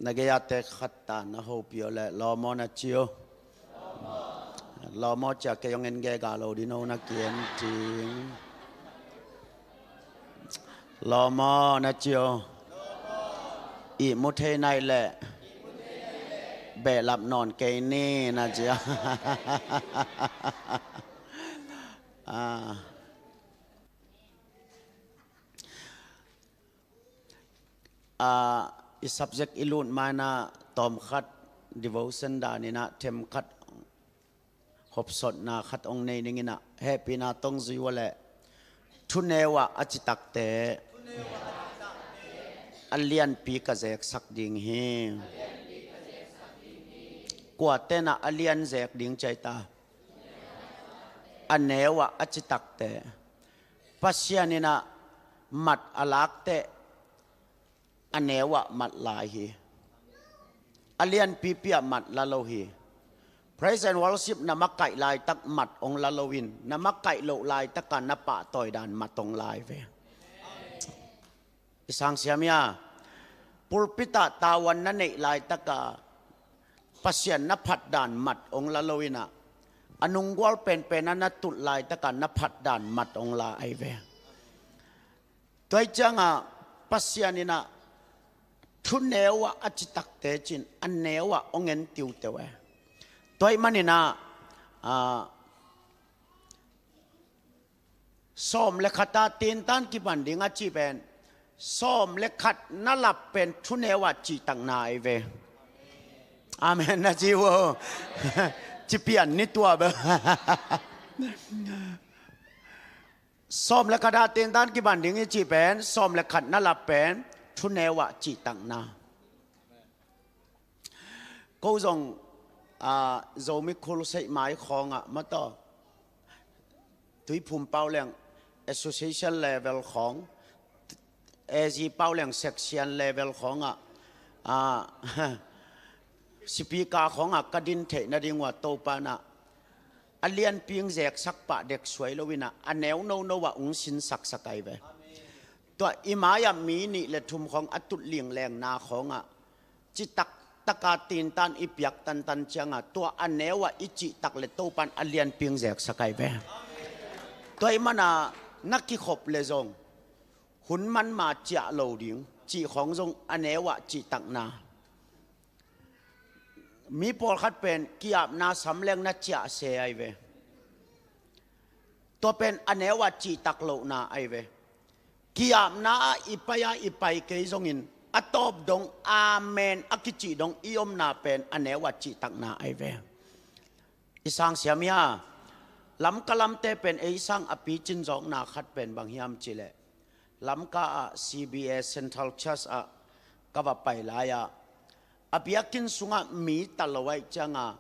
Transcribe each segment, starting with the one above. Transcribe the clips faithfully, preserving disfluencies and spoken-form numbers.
Na gei-a te khat ta na hopih aw leh lawm aw na ci uh. Lawm aw cia kei hong en gega lo ding aw na ki-en cing. Lawm aw na ci uh. Ihmu thei nai leh behlap nawn kei ni na ci uh. Ah. Ah, i subject i lut ma-in ah tawmkhat devotion dan in ah themkhat hopsotna khat hong nei ning in ah, hehpihna tawh zui uh leh thuneu ah a citakte a lianpi ka zeksak ding hi. Kuate in ah a lian zek ding ci ta? A neu ah a citakte. Pasian in ah mat a lak teh a neu ah mat lai hi. A lianpipi ah mat la lo hi. Praise and worship na makaih laitak mat hong la lo in, na makaih loh laitak ah na pahtawi dan mat hong lai ve. I sang siam hia? Pulpit ah tavuan na neih laitak ah Pasian na phat dan mat hong la lo in ah, a nunggual penpen ah na tut laitak ah na phat dan mat hong la ahi ve. Tua ahih ciang ah Pasian in ah thuneu ah a citakte ci-in a neu ah hong en tiuteu e. Tua ahih manin ah, ah, sawm le khat a tintan kipan ding a cih pen, sawm le khat na lap pen thuneu ah cihtakna ahi ve. Amen na ci uh aw. Ci pian ni tua bel. Sawm le khat a tintan kipan ding i cih pen, sawm le khat na lap pen thuneu ah cihtakna. Ko zong, ah, Zomi Crusade mai khawng ah, ma tawh, Tuiphum Pauleng Association level khawng, A Z Pauleng section level khawng ah, ah, speaker khawng ah ka din theih nading uh ah Topa in ah a lianpi hong zeksak pah dek suai lo in ah, a neu nono ah hong sinsaksak ahi ve. Tua i mai-ah mi nih le thum khawng a tut linglengna khawng ah citak taka tintan i piak tantan ciang ah, tua a neu ah i cihtak le Topa in a lianpi hong zeksak ahi ve. Tua ahih man ah na kikhop le zong hun manma ciah lo ding cih khawng zong a neu ah cihtakna. Mi pawlkhat pen ki-apna samleng na ciah se ahi ve. Tua pen a neu ah cihtak lohna ahi ve. Ki-apna ah i pai a i pai kei zongin a tawp dong amen a kicih dong i omna pen a neu ah cihtakna ahi ve. I sang siam hia? Lamka lamte pen ei sang a picin zawkna khat pen bang hiam cih leh, Lamka ah C B A Central Church ah ka va pai lai ah, a biakinn sungah mi ta lo ahih ciang ah,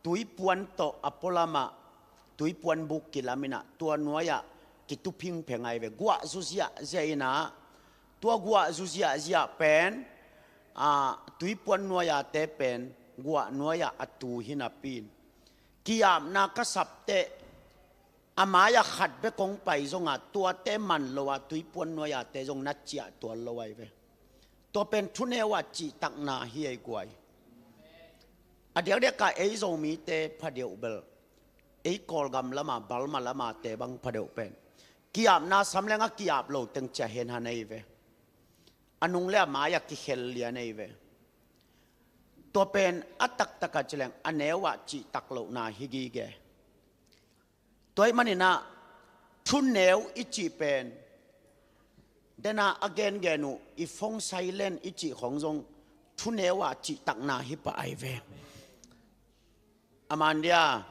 tuipuan tawh a pualam ah tuipuan buk kilam in ah, tua nuai ah kitu phingpheng ahi ve. Guah zu ziahziah in ah, tua guah zu ziahziah pen, ah, tuipuan nuai-ate pen guah nuai ah a tu hi napi in, ki-apna ka sap teh a mai-ah khat bek hong pai zong ah, tuate man lo ah tuipuan nuai-ate zong na ciah tuan lo ahi ve. Tua pen thuneu ah cihtakna hi ei guai. A diakdiak ah ei Zomite phadeuh bel, ei Kawlgam lam ah, Burma lam ah te bang phadeuh pen, ki-apna samleng a ki-ap lo teng ciah henhan ahi ve. A nung le a mai-ah kikhel lian ahi ve. Tua pen a taktak ah ci leng a neu ah cihtak lohna hi gige. Tua ahih manin ah thuneu i cih pen, den a a gengen uh i phone silent i cih khawng zong thuneu ah cihtakna hi pah ahi ve. Aman dia,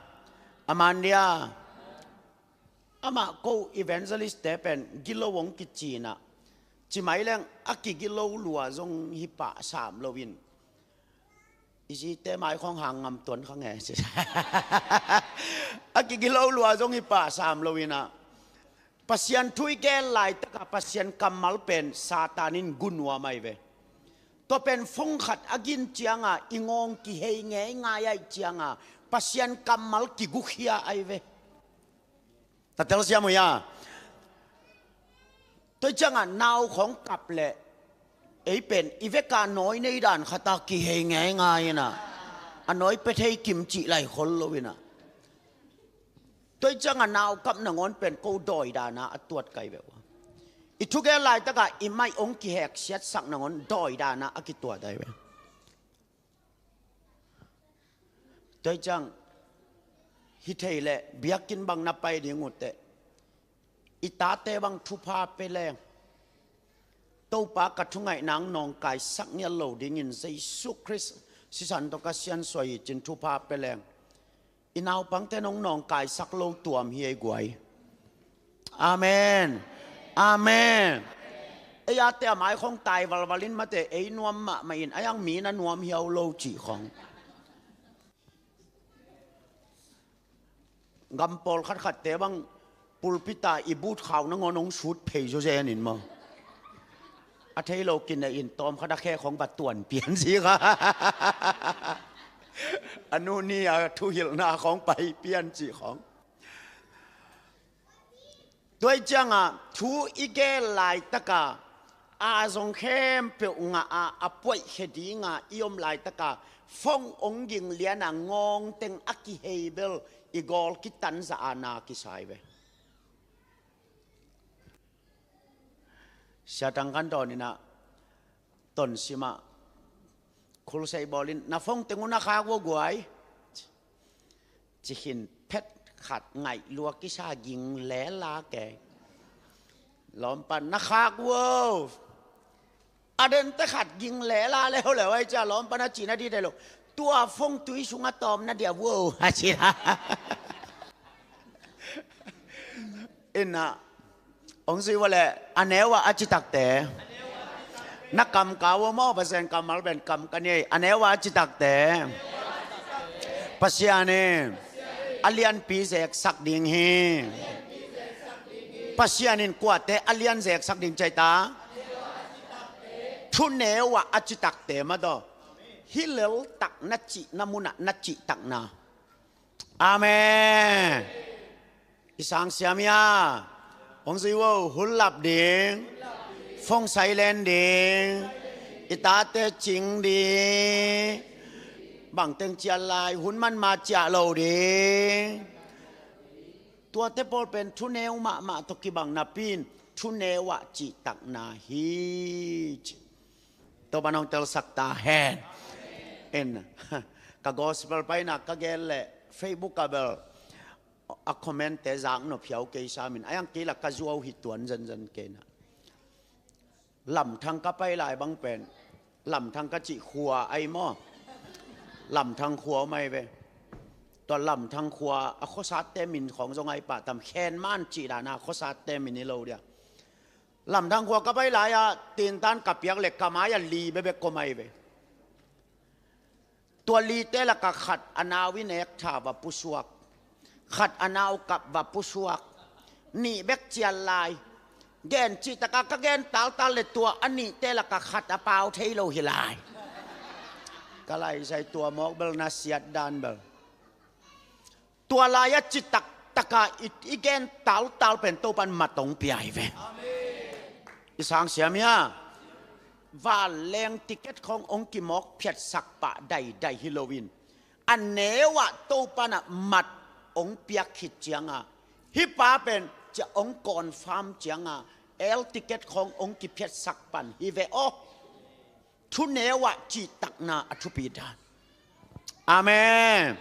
aman dia. Amah ko evangelist-te pen gilo hong kici in ah, ci mai leng a kigilo lua zong hi pah sam lo in, i zite mai khawng hang ngam tuan kha nge ci. A kigilo lua zong hi pah sam lo in ah, Pasian thu i gen laitak ah Pasian kammal pen Satan in gu nuam ahi ve. Tua pen phone khat a gin ciang ah i ngawng kihei ngeingai ahih ciang ah Pasian kammal kigukhia ahi ve. Na telsiam uh hia? Tua ahih ciang ah nau khawng kap leh Ei pen i veka nawi nei dan khata kihei ngeingai inah, a nawi pia thei kim cih lai khol lo inah. Tua i cianga naukap nangawn pen ko dawi dana a tuat kai ve uh a, i thugel laitaka i maih hong kihek siatsak nangawn dawi dana a kituat ai ve. Tua i ciang hi thei leh biakinn bang na pai ding uh teh, i tate bang thupha pia leng, Topa ka thungaihna hong nawngkaisak ngiat lo dingin Jesu Khrist sisan tawh ka siansuah hi cin thupha pia leng, i naupangte nong nawngkaisak lo tuam hi ei guai. Amen. Amen. Ei ate a mai khong tai valvalin mate ei nuam mahmah in a iang mi na nuam hiau lo cih khong. Gam pawl khatkhatte bang pulpita i but khau nangawn hong sut phei zawzen in maw? A thei lo kinei in tawm khat a khe khong va tuan pian si kha. A nu ni a thuhilhna khong pai pian cih khong. Tua i cianga thu i gel laitaka a zong khempeuh ngah a, a puaihkhe dinga i om laitaka fong ong ging liana ngawngteng a kihei bel i gawl kitanza a na kisai ve. Siatang kan dawn inah Tonsimah khulsei bawlin na fong teng uh na khak vua guai. Cikhin phet khat ngaih lua kisa ging lela ke. Lawmpan na khak vua. A dente khat ging lela leuleu ai cia lawmpan a cina di thei lo. Tua fong tui sunga tawm na dia vua a cina. Inah hong zui vua le a neu ah a citakte. Na kam ka vua maw, Pasian kammal pen kam ka ni ei. A neu ah a citakte Pasian in a lianpi zeksak ding hi. Pasian in kuate a lian zeksak ding ciaita? Thuneu ah a citakte madaw. Hi leltak na cihna munah na cihtakna. Amen. I sang siam ia hong zui uh, hun lap ding, fong sai len ding, i tate cing ding, bangteng ciah lai, hun man ma ciah lo ding. Tuate pawl pen thuneu mahmah tawh kibang napi in thuneu ah cihtakna hi ci. Topa nong telsak ta hen. En ka gospel paina ka gel leh Facebook a bel a comment te zak nop hiau kei samin a iang kei la ka zuau hi tuan zanzan kei na. Lamthang ka pai lai bang pen Lamthang ka cih khua ai maw? Lamthang khua om ai ve. Tua Lamthang khua a khuasate min khawng zong ai pah tam, khen man cih dana khuasate min i lo dia. Lamthang khua ka pai lai-a tintan ka piak le ka mai-a li bebek kom ai ve. Tua lite laka khat a nau i nek tha va pusuak, khat a nau kap va pusuak, nih bek cial lai. Gen cihtaka ka gen taltal le tua a nihte laka khat a pau thei lo hi lai. Ka laisai tua mawk bel na siat dan bel. Tua lai-a citak taka i, i gen taltal pen Topan mat hong pia hi ve. I sang siam hia? Vanleng ticket khong hong kimawk phiatsak pah daidai hi loin a neu ah Topan ah mat hong piak khit cianga hih pa pen cia hong confirm cianga air ticket khong hong kiphiatsak pan hi ve aw. Thuneu ah cihtakna a thupi dan. Amen.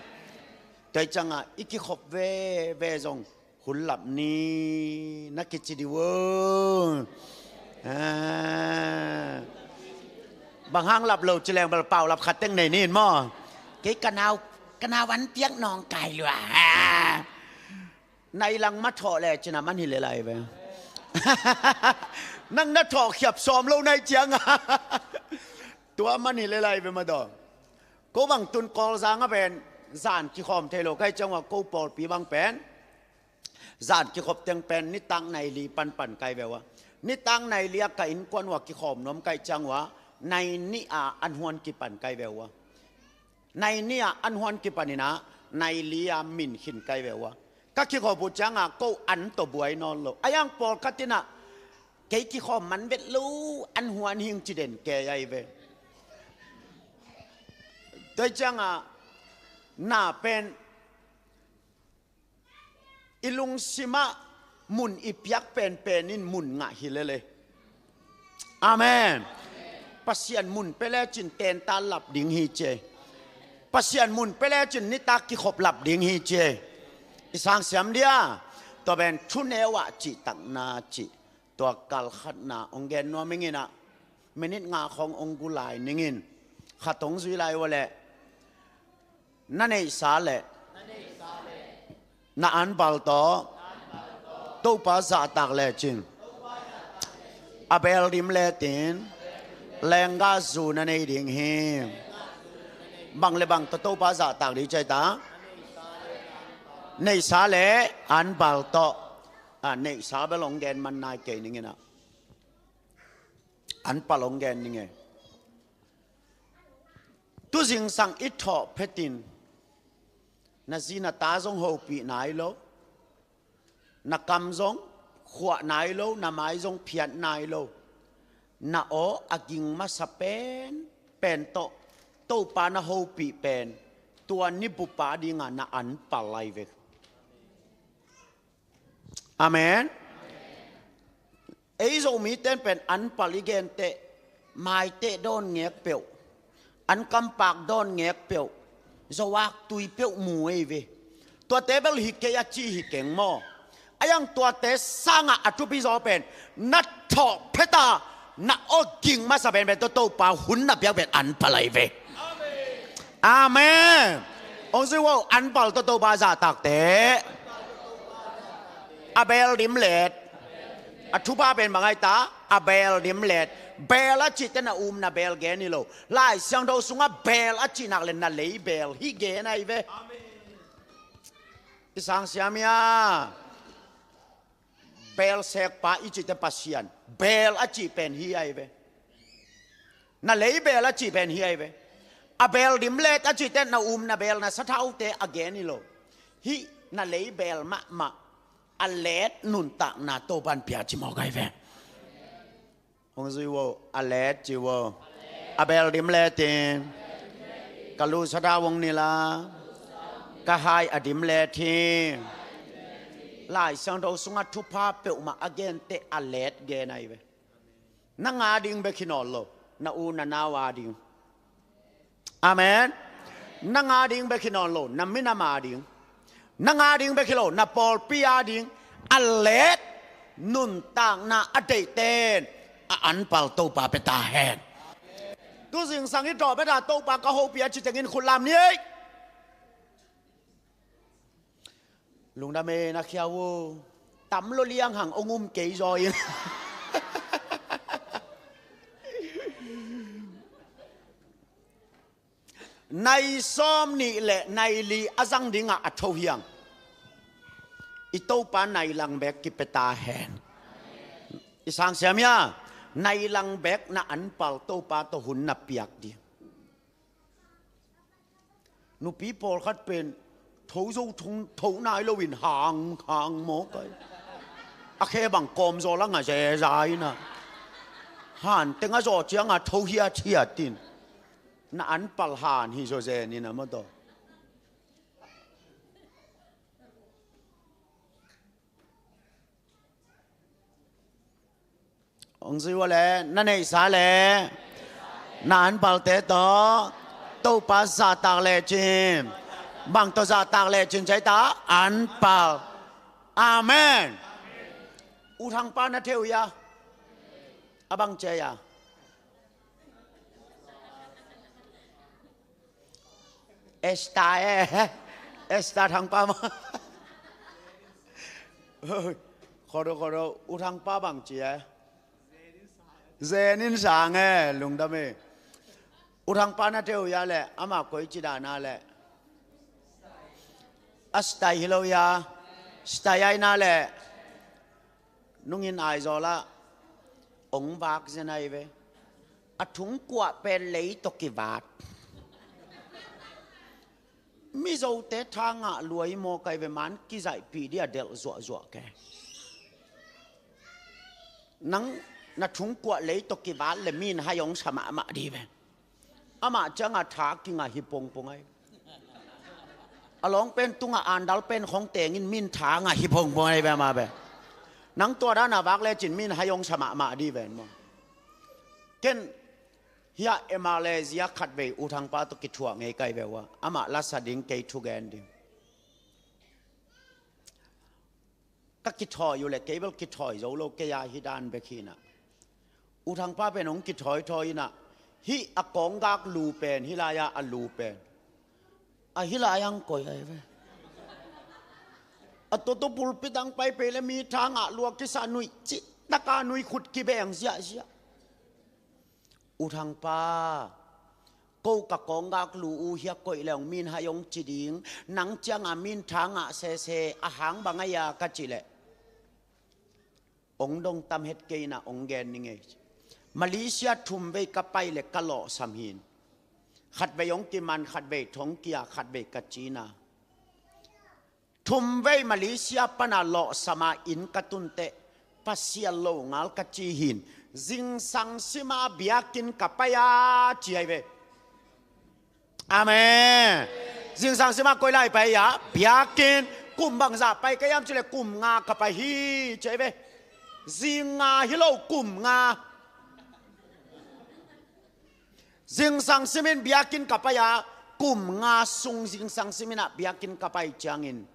Tua i cangah i kikhop veve zong hun lap ni na kici di vo. Ah. Bang hang lap lo ci leng bel pau lap khat teng nei ni in maw? Kei ka nau, ka nau an piak nawngkai lua. Ah. Nai lang ma thawh le cina man hi le lai ve. Nang na thawh khiap sawm lo nai cianga tua man hi le lai ve madaw. Ko bang tun Kawlzang a pen zan kikhawm thei lo kai ciangua ko pawlpi bang pen zan kikhop teng pen nitak nai li panpan kai ve ua. Nitak nai li a ka innkuan ua kikhawm nuam kai ciangua nai nih a an huan kipan kai ve ua. Nai nih a an huan kipan ina nai li a min khin kai ve ua. Ka kikhop uh cianga ko an tawh buai nawn lo. A yang pawlkhat ina Kei kikhawm man vet lo, an huan hing ci den kei ahi ve. Tua ciangah na pen i lungsimah mun i piak penpen in mun ngah hi lele. Amen. Pasian mun pia lecin tenta lap ding hi ci. Pasian mun pia lecin nitak kikhop lap ding hi ci. I sang siam dia. Tua pen thuneu ah cihtakna cih. Tua kal khatna hong gen nuam ing in ah, minit nga khong hong gu lai ning in. Khat hong zui lai uh leh, na neihsa leh na anpal tawh Topa zahtak lecin, a beel dim letin lenggah zu na nei ding hi. Bang le bang tawh Topa zahtak ding ci a, neihsa le anpal tawh. A, neihsa bel hong gen man nai kei ning in ah, anpal hong gen ning e. Tu zingsang i thawh phetin, na zi na ta zong hopih nai lo, na kam zong khuah nai lo, na mai zong phiat nai lo, na aw a ging masa pen pen tawh Topa na hopih pen, tua ni bup a dingah na anpal lai ve. Amen. Ei Zomite in pen anpal i gen teh, maiteh dawn ngek peuh, ankampak dawn ngek peuh, zawak tui peuh mu ei ve. Tuate bel hi kei a ci hi keng maw? A iang tuate sangah a thupi zaw pen, na thawh pheta na aw ging masa penpen tawh Topa hun na piak pen anpal lai ve. Amen. Hong zui uh, anpal tawh Topa zahtakte, a beel dim let. A thupha pen bang ai ta, a beel dim let. Beel a cihte na um na beel gen hi lo. Lai Siangtho sungah beel a cih nak le na lei beel hi gen ai ve. I sang siam ia. Beel sekpa i cihte Pasian beel a cih pen hi ai ve. Na lei beel a cih pen hi ai ve. A beel dim let a cihte na um na beel na sathaute a gen hi lo. Hih na lei beel mahmah a let nuntakna Topan pia ci mawk ai ve. Hong zui uh, a let ci uh. A beel dim letin, ka lu sathau hong nilh a, ka hai a dim let hi. Lai Siangtho sungah thupha peuhmah a gen teh a let gen ai ve. Nang a ding bek hi nawn lo, na u na nau a ding. Amen. Nang a ding bek hi nawn lo, na minam a ding. Nang a ding bek hi lo, na pawlpi a ding. A let nuntakna a deihte in a anpal Topa pia ta hen. Tu zingsang i thawh pheta Topa ka hopih a ci tengin khut lam ni ei. Lungdam e, na khia uh. Tam lo liang hang hong um kei zaw in. Nai sawm nih le nai li a zang dingah a tho hiang. I Topa nai lang bek kipia ta hen. I sang siam ia, nai lang bek na anpal Topa tawh hun na piak ding. Nupi pawlkhat pen tho zo thong tho nai loin hang hang mawk ai. A khe bang kawm zaw la ngah zeza in a, han teng a zawh ciangah tho hiathiat in. Na anpal han hi zaw zen in a maw taw. Hong zui uh a le, na neihsa le na anpalte tawh Topa zahtak lecin, bang tawh zahtak lecin ci ai ta, anpal. Amen. U Thangpa na thei uh ia? A bang ci ai ia? Esther e, Esther Thangpa maw? Khodo khodo, U Thangpa bang ci e? Zen in sang e, lungdam e. U Thangpa na thei uh ia le, ama koi ci dan a le? A style hi lo ia, style ai na le. Nungin Aizawl ah hong vak zen ai ve. A thungkuah pen lei tawh kivak. Mizote tha ngah luai maw kai ve, man kizaihpih dih a delh zuahzuah ke. Nang na thungkuah lei tawh kivat le min hai hong sa mahmah dih ve. Amah ciangah tha kingah hi pongpong ai. A lawng pen tungah andal pen khong tengin min tha ngah hi pongpong ai ve amah ve. Nang tua dan a vak lecin min hai hong sa mahmah dih ve maw. Ken hiah Malaysia khatvei U Thangpa tawh kithuah ngei kai ve uh a, amah lasa ding kei thugen ding. Ka kithawi uh le kei bel kithawi zo lo, kei a hi dan bek hi inah. U Thangpa pen hong kithawithawi inah, hih a kawnggak lu pen, hih lai-ah a lu pen, a hih lai-ah hong koih ai ve. A toto pulpit ang pai pei le mi tha ngah lua kisa nuih cih taka nuih khut kibeng ziahziah. U Thangpa, ko ka kawnggak lu uh hiah koih le hong min hai hong ci ding, nang ciangah min tha ngah sese, a hang bang ai a ka cih leh, hong dong tam het kei inah hong gen ni ngei. Malaysia thum vei ka pai le ka lawhsam hin. Khatvei hong kiman, khatvei thong kia, khatvei ka cina. Thum vei Malaysia pana lawhsama inn ka tunteh, Pasian lo ngal ka ci hin, zingsang sima biakinn ka pai a ci ai ve. Amen. Zingsang sima koi lai pai a, biakinn. Kum bangzah pai ka hiam cih leh kum nga ka pai hi ci ai ve. Zing nga hi lo, kum nga. Zingsang simin biakinn ka pai a, kum nga sung zingsang simin ah biakinn ka pai ciangin,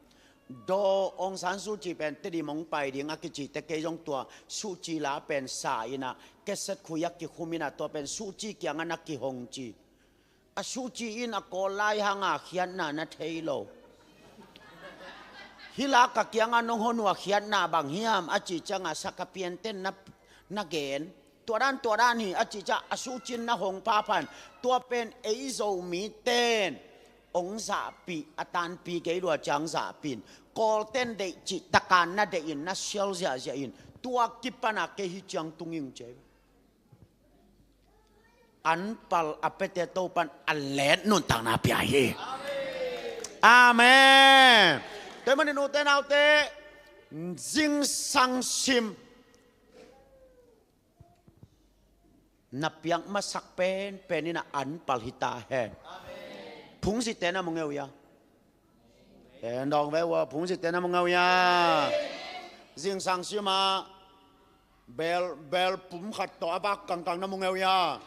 Daw Aung San Suu Kyi pen Tedim hong pai ding a kicihte kei zong tua Suu Kyi la pen sa inah, cassette khui a kikhum inah tua pen Suu Kyi kiangah na kihong ci. A Suu Kyi in a Kawl lai hanga khiatna na thei lo. Hih la ka kiangah nong hon uh a khiatna bang hiam a cih ciangah, sa ka pianten na, na gen. Tua dan, tua dan hi a cih ciah a Suu Kyi in na hong phaphan. Tua pen ei Zomiten hong zahpih, a tanpi kei lua ciang zahpih in. Kawlten deih cih takan na deih in, na sial ziahziah in. Tua kipana kei hi ciang tung ing ci ai. Anpal a piate Topan a let nuntakna pia hi. Amen. Tua ahih manin ute naute, zingsang sim na piak masak penpen in a anpal hi ta hen. Phungzite na mu ngeu ia. En dawng ve ua, phungzite na mu ngeu ia. Zingsang sima bel, bel pum khat tawh a vak kangkang na mu ngeu ia.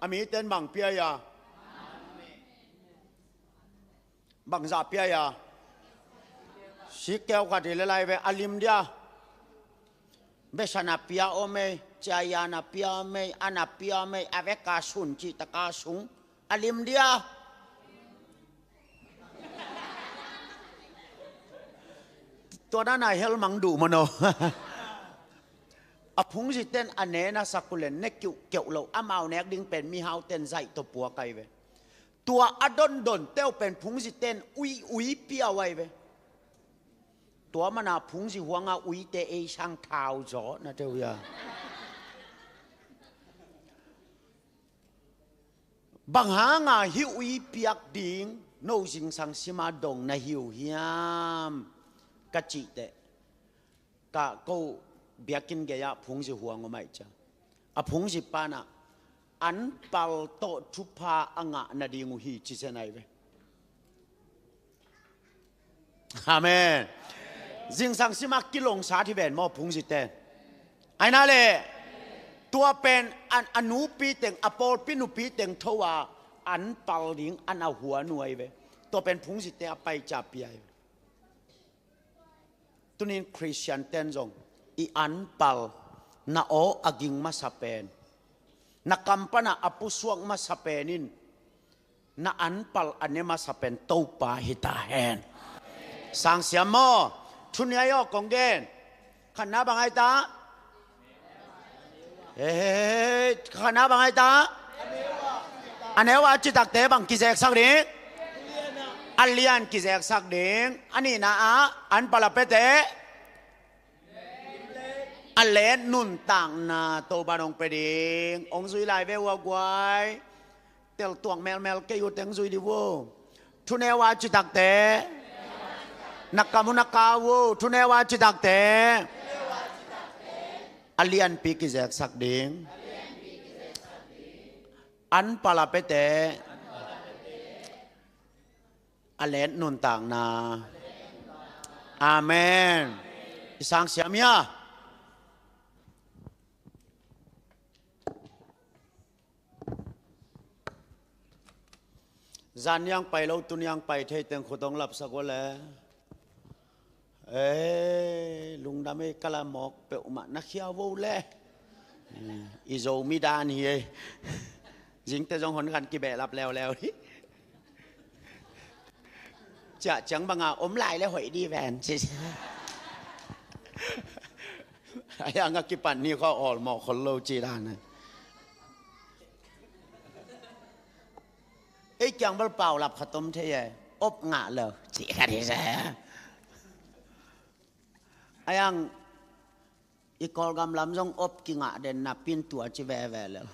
A miten bang pia ia? Bangzah pia ia? Sikkeu khat hi le lai ve, a lim dia. Besan a pia om ei, ciaian a pia om ei, an a pia om ei, a veka sun cih taka sung. A lim dia. Tua dana hel mang duh mano. A phungziten a ne na sak uh le ne kiuhkeuh lo, amau nek ding pen mihauten zaih tawh puak ai ve. Tua a dondon teuh pen phungziten ui ui pia uh ai ve. Tua mana phungzi huanga uite ei sang thau zaw na teuh ia. Bang hanga hih ui piak ding no zingsang sima dong na hi uh hiam ka cihteh, ka ko biakinn gei-ah phungzi huang om aih cia. A phungzi panah anpal tawh thupha a ngah nading uh hi ci zen ai ve. Amen. Zingsang sima kilongsa hi ven maw phungzite. Aina le tua pen an a nupi teng, a pawlpi nupi teng tho a anpal ding an a hua nuai ve. Tua pen phungzite a paica pia hi ve. Tunin Khristian ten zong i anpal na aw a ging masa pen, na kam pana a pusuak masa pen in na anpal a ne masa pen Topa hi ta hen. Sangsiam maw? Thuni ai aw kong gen. Khatna bang ai ta? Hei, hei, hei, hei, khatna bang ai ta? A neu a citakte bang kizeksak ding? A lian kizeksak ding. A nihna ah anpal a pete a let nuntakna Topa hong pe ding. Hong zui lai ve ua guai. Teltuak melmel kei uh teng zui di vo. Thuneu a citakte. Na kam uh na kau uh. Thuneu a citakte. a lianpi kizeksak ding, an pal a piate a let nuntakna. Amen. I sang siam hia? Zan niang pai lo, tu niang pai thei teng khut hong lapsak uh le. Ei, lungdam ei, ka la mawk peuhmah, na khia uh le. I Zomi dan hi ei. Zingte zong hon khan kibehlap leuleu hi. Ciah ciang banga om lai le hoih di ven ci. A yang a kipan ni kho awlmawh khol lo ci dan. Ei kiang bel paulap khat om thei e, op ngah lo ci khat hi se. A yang i Kawlgam lam zong op kingah den napi in tua ci veve lo.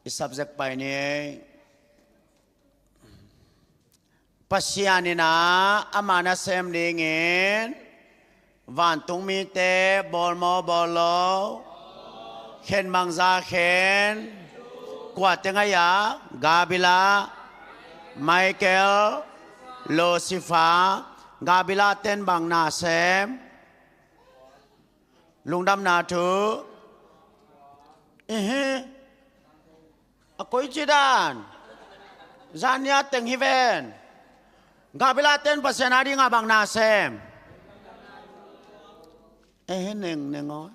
I subject pai ni. Pasian in ah ama nasem dingin vantung mite bawl maw bawl lo, khen bangzah khen, kuate ngai-ah, Gabriel, Michael, Lucifer, Gabriel ten bang nasem? Lungdamna thu. Ihi. A koici dan. Zan nia teng hi ven. Gabriel ten Pasian a dinga bang nasem? Ihi, nengneng aw.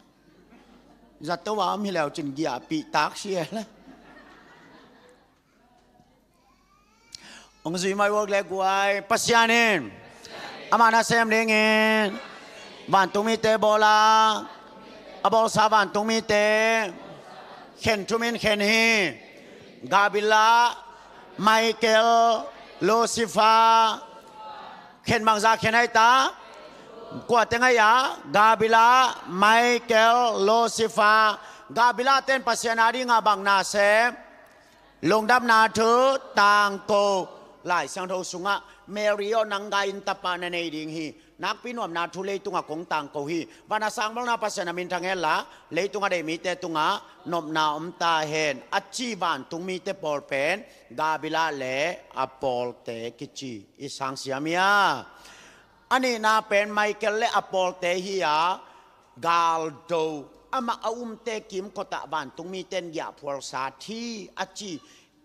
Zato a om hi leu cin giahpih tak si e le. Hong zui mai uak le guai, Pasian in ama nasem dingin vantung mite bawl a, a bawlsa vantung mite khen thumin khen hi. Gabriel, Michael, Lucifer, khen bangzah khen ahi ta? Kuate ngai-ah, Gabriel, Michael, Lucifer. Gabriel ten Pasian a dinga bang nasem? Lungdamna thu tangko. Lai Siangtho sungah Mary aw, nang gai in tapa na nei ding hi. Nakpi nuamna thu leitungah kong tangko hi. Van a sang bawlna Pasian a minthang hen la, leitungah deih mite tungah nopna om ta hen, a ci vantung mite pawl pen Gabriel le a pawlte kici. I sang siam hia? A nihna pen Michael le a pawlte hi a, galdo, amah a umte kimkotah vantung mite in giahphual sat hi a ci.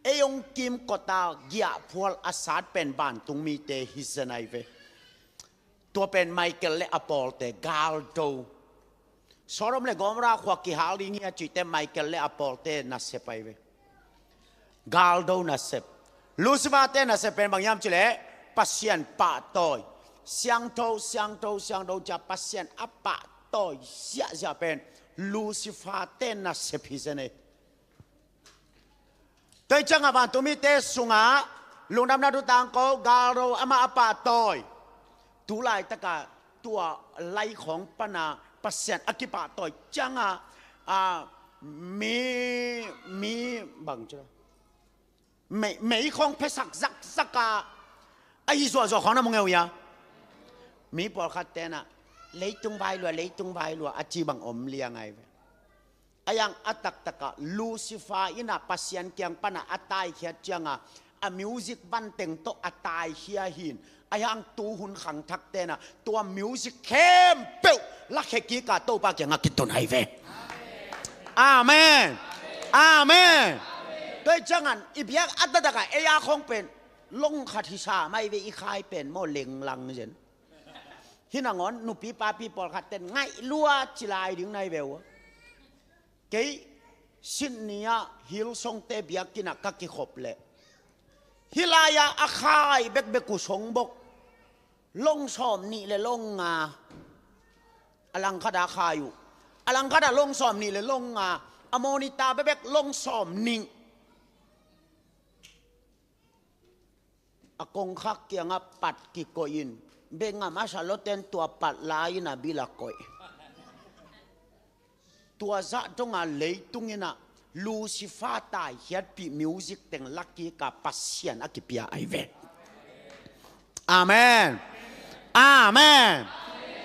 Ei hong kimkotah giahphual a sat pen vantung mite hi zen ahi ve. Tua pen Michael le a pawlte, galdo. Sodom le Gomorrah khua kihal ding hi a cihte Michael le a pawlte nasep ahi ve. Galdo nasep. Lucifer te nasep pen bang hiam cih leh Pasian pahtawi. Siangtho, siangtho, siangtho ci a Pasian a pahtawi ziahziah pen Lucifer te nasep hi zen e. Tua hi ciangah vantung mite sungah lungdamna thu tangko, galdo amah a pahtawi. Tu laitakah tua laikhawng pana Pasian a kipahtawi ciangah, a, mi, mi bang ci lo, mei, meikhawng phesak zakzak a, ahi zuahzuah khawng na mu ngeu hia? Mi pawlkhat tenah leitung vai lua, leitung vai lua a ci bang om liang ahi ve. A yang a taktakah Lucifer in ah Pasian kiang panah a taikhiat ciangah a music van teng tawh a taikhia hi in, a yang tuhun khangthak tenah tua music khempeuh lakhia kik a Topa kiangah kitun ahi ve. Amen. Amen. Tua hi ciangah i biak a taktakah ei a khawng pen long khat hi sa mai ve, i khai pen maw lenglang zen. Hi nangawn nupi papi pawlkhat ten ngaih lua ci lai ding nai ve ua. Kei Sydney ah Hillsong te biakinn ah ka kikhop leh hih lai-ah a khai bekbek uh song bok long sawm nih le long nga. A langkhat ah a khai uh, a langkhat ah long sawm nih le long nga. A monitor bekbek long sawm nih. A kongkhak kiangah pat kikoih in, bengam a sa loten tua pat la-in a bil a koih. Tua zah dongah leitung in ah Lucifer taikhiatpih music teng lakik a Pasian a kipia ahi ve. Amen. Amen.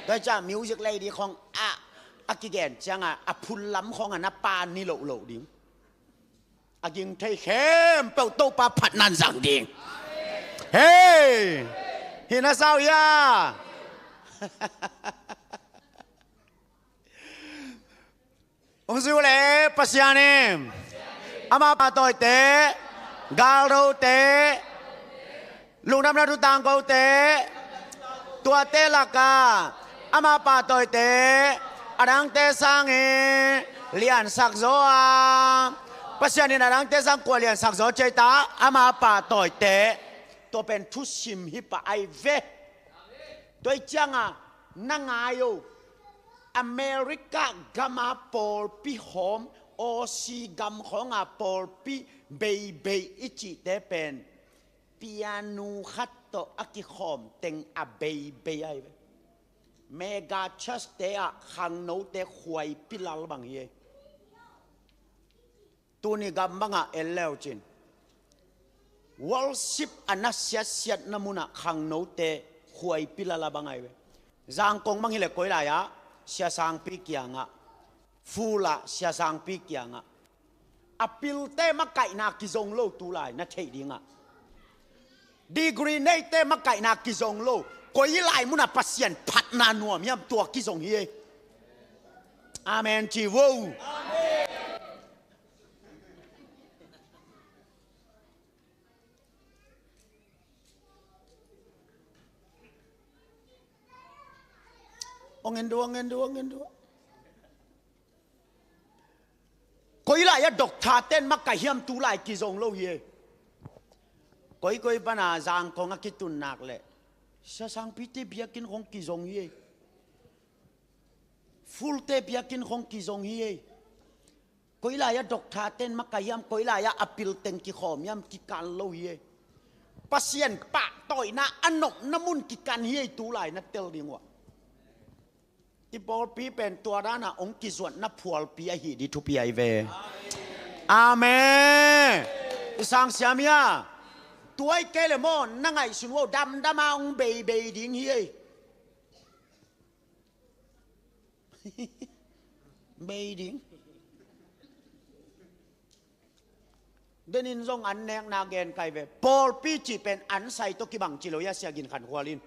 Tua ciang music lady khong a, a kigen ciangah a phul lam khongah na pan ni lohloh ding. A ging thei khempeuh Topa phatna in zang ding. Hei, hi na sau hia? Hong zui uh leh Pasian in ama pahtawite, galdote, lungdamna thu tangkote, tuate lakah ama pahtawite a dangte sangin liansak zaw a, Pasian in a dangte sang kua liansak zaw ci ei ta, ama pahtawite. Tua pen thusim hi pah ahi ve. Tua hi ciangah na ngai o, America gama pawlpi hawm, Aussie gam khawnga pawlpi beibei i cihte pen pianu khat tawh a kikhawm teng a beibei ahi ve. Mega church te ah khangnote khuaipi lal bang hi ei. Tuni gam bangah en leu cin worship a na siatsiatna munah khangnote khuaipi lala bang ahi ve. Zangkong bang hileh koi lai-ah Sia Sangpi kiangah, full ah Sia Sangpi kiangah, a pilte makaihna kizong lo tu lai na theih dingah, degree neite makaihna kizong lo, koi lai munah Pasian phatna nuam hiam tua kizong hi ei. Amen ci vo. Ong en dua, ong en dua, ong en dua. Koi lai-ah doctor ten makaih hiam tu lai kizong lo hi ei. Koikoi pana Zangkong a kitun nak leh Sia Sangpite biakinn khong kizong hi ei. Full te biakinn khong kizong hi ei. Koi lai-ah doctor ten makaih hiam, koi lai-ah a pil teng kikhawm hiam, kikan lo hi ei. Pasian pahtawina a nopna mun kikan hi ei tu lai na tel ding uh ah. I pawlpi pen tua dana hong kizuatna phualpi ahi di thupi ahi ve. Amen. I sang siam hia? Tua hi kei le maw, na ngaihsun uh ah, damdama hong beibei ding hi ei. Bei ding. Denin zong an nekna gen kai ve. Pawlpi cih pen an sai tawh kibang ci lo hia, Sia Gin Khan Khual in.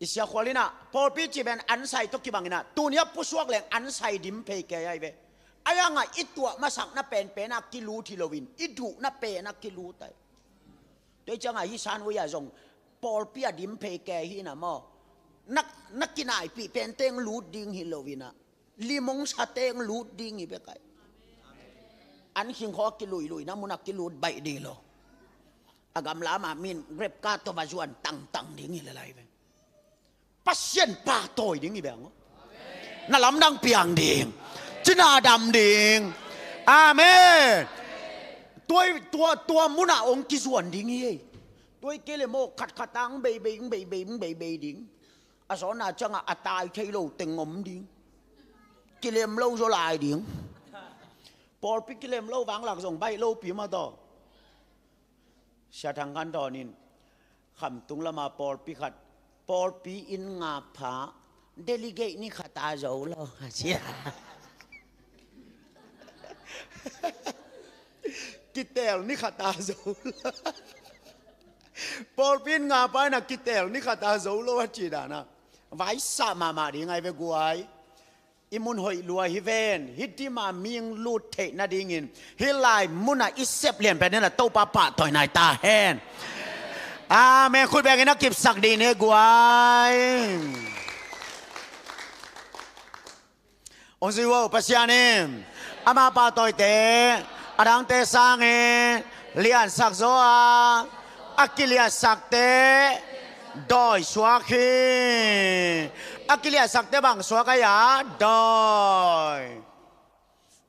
I Sia Khual in ah, pawlpi cih pen an sai tawh kibang in ah, tuni a pusuak leng an sai dim phei kei ahi ve. Ahi hangah i tuah masakna penpen ah kilut hi loin, i duhna pen ah kilut ahi. Tua hi ciangah hih San Wei ah zong pawlpi ah dim phei kei hi na maw. Na, na kinaipih pen teng lut ding hi lo in ah, lim hong sa teng lut ding hi bek ahi. An khingkhaw a kiluiluina mun ah kilut baih ding lo. A gamla mah min grep ka tawh va zuan tangtang ding hi le lai ve. Pasian pahtawi ding hi bek aw. Na lamdang piang ding. Cina dam ding. Amen. Tua, tua, tua munah hong kizuan ding hi ei. Tua hi kei le maw, khatkhat ah hong beibei, hong beibei, hong beibei ding. A sawtna ciangah a tai thei lo teng om ding. Kilem lo zaw lai ding. Pawlpi kilem lo vanglak zong baih lopi mah tawh. Sia Thang Khan Thawn in Khamtung lama pawlpi khat, pawlpi inn nga pha, delegate ni khat a zo lo a sia. Kitel ni khat a zo lo. Pawlpi inn nga pha in ah kitel ni khat a zo lo a ci dan ah, vaisa mahmah ding ahi ve guai. I mun hoih lua hi ven, hih tima ming lut theih nadingin hih lai munah i sep lian pen in ah Topa pahtawina hi ta hen. Amen. Khut bengin a kipsak dih ni guai. Hong zui uh o, Pasian in ama pahtawite a dangte sangin liansak zaw a, a kiliatsakte dawisuak hi. A kiliatsakte bang suak ahi a? Dawi.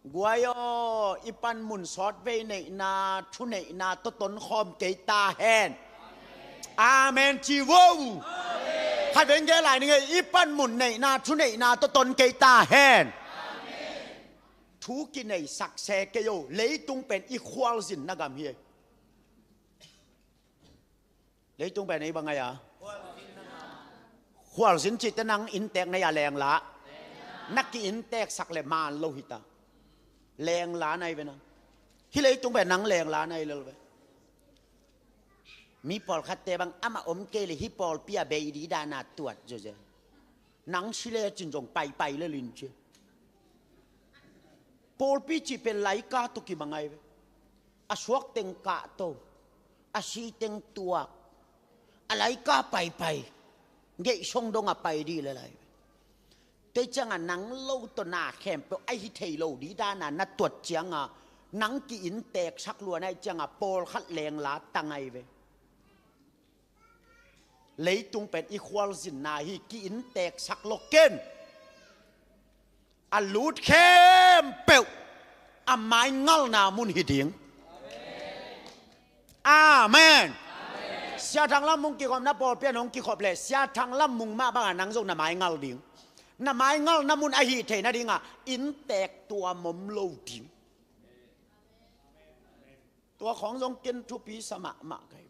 Guai aw, i panmun sawtvei neihna, thuneihna tawh tonkhawm kei ta hen. Amen ci vo. Khatvei gen lai ning ei, i panmun neihna, thuneihna tawh ton kei ta hen. Thu kineisak se kei o, leitung pen i khualzinna gam hi. Leitung pen ei bang ahi a? Khualzin cihte nang inntek na hi a, lengla. Na ki-innteksak le man lo hi ta. Lengla na hi ve nang. Hih leitung pen nang lengla na hi lel ve. Mi pawlkhatte bang amah om kei le hih pawlpi a bei dih dan a tuat zawzen. Nang si le cin zong paipai le lin ci. Pawlpi cih pen laika tawh kibang ahi ve. A suak teng kahto, a si teng tuak, a laika paipai, geihsong dong a pai dih le lai ve. Tei ciangah nang lo tawh na khempeuh a hi thei lo dih dan a na tuat ciangah nang ki-innteksak lua na hih ciangah pawlkhat lengla tang ahi ve. Leitung pen i khualzinna hi, ki-innteksak lo ken. A lut khempeuh a maingalna mun hi ding. Amen. Sia Thang Lam Mung kikhopna pawlpi ah nong kikhop le Sia Thang Lam Mung mah bangah nang zong na maingal ding. Na maingalna mun a hi theihna dingah inntek tua mom lo ding. Tua khawng zong ken thupi sa mahmah ka hi.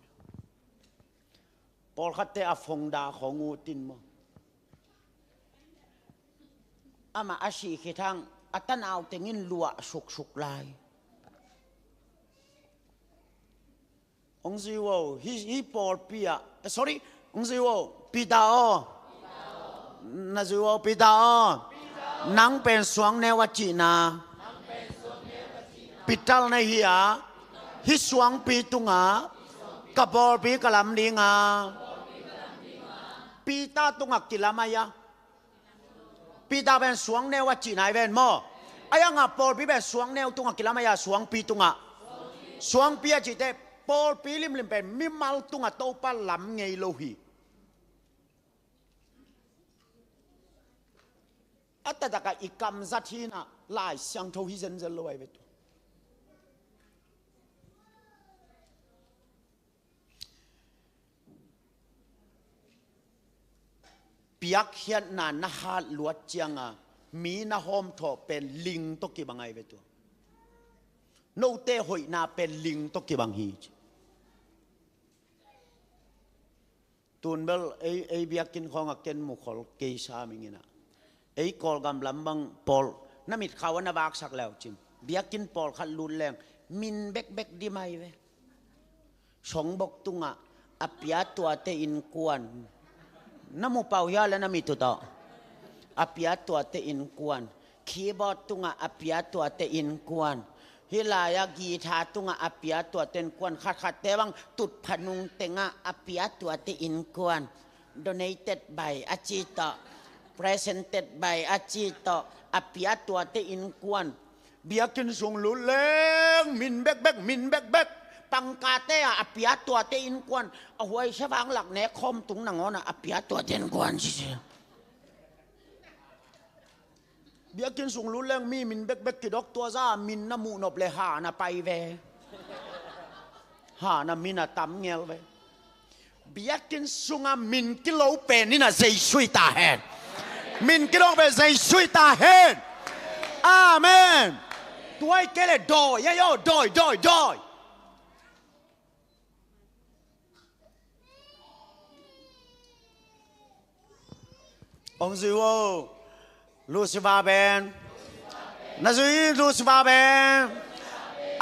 Pawlkhatte a founder khawng ut in maw, amah a sih khit hang a tanau teng in luah suksuk lai. Hong zui vo, hih, hih pawlpi ah, eh, sorry, hong zui vo, Peter aw. Na zui vo, Peter aw. Nang pen suangneu a cihna Peter na hi a, hih suangpi tungah ka pawlpi ka lam ding a. Peter tungah kilam ahi a. Peter pen suangneu a cihna hi ven maw. Ahi hangah pawlpi pen suangneu tungah kilam ahi a, suangpi tungah. Suangpi a cihte pawlpi limlim pen mimal tungah Topa lam ngei lo hi. A taktakah i kamzat hi inah Lai Siangtho hi zenzen lo ahi ve tua. Piakkhiatna na hat luat cianga mi na hawmthawh pen ling tawh kibang ahi ve tua. Note hoihna pen ling tawh kibang hi ci. Tun bel ei, ei biakinn khawngah ken mukhol kei sa mingin ah, ei Kawlgam lam bang pawl na mitkhau a na vaksak leu cin biakinn pawlkhat lut leng min bekbek dim ahi ve. Songbok tungah a pia tuate innkuan. Na mu pau hia le na mit uh tawh. A pia tuate innkuan. Keyboard tungah a pia tuate innkuan. Hih lai-ah guitar tungah a pia tuate innkuan. Khatkhatte bang tutpha nung tengah a pia tuate innkuan. Donated by a ci tawh, presented by a ci tawh, a pia tuate innkuan. Biakinn sung lut leng min bekbek, min bekbek. Pangkate ah a pia tuate innkuan. A huaisia vang lak nek khawm tung nangawn ah a pia tuate innkuan ci ci. Biakinn sung lut leng mi min bekbek kidok tua za min na muhnop le ha na pai ve. Ha na min a tam ngel ve. Biakinn sunga min kilo pen inah Jesu hi ta hen. Min kidok pen Jesu hi ta hen. Amen. Tua hi kei le dawi, ya yo, dawi, dawi, dawi. Hong zui vo, Lucifer pen. Na zui Lucifer pen.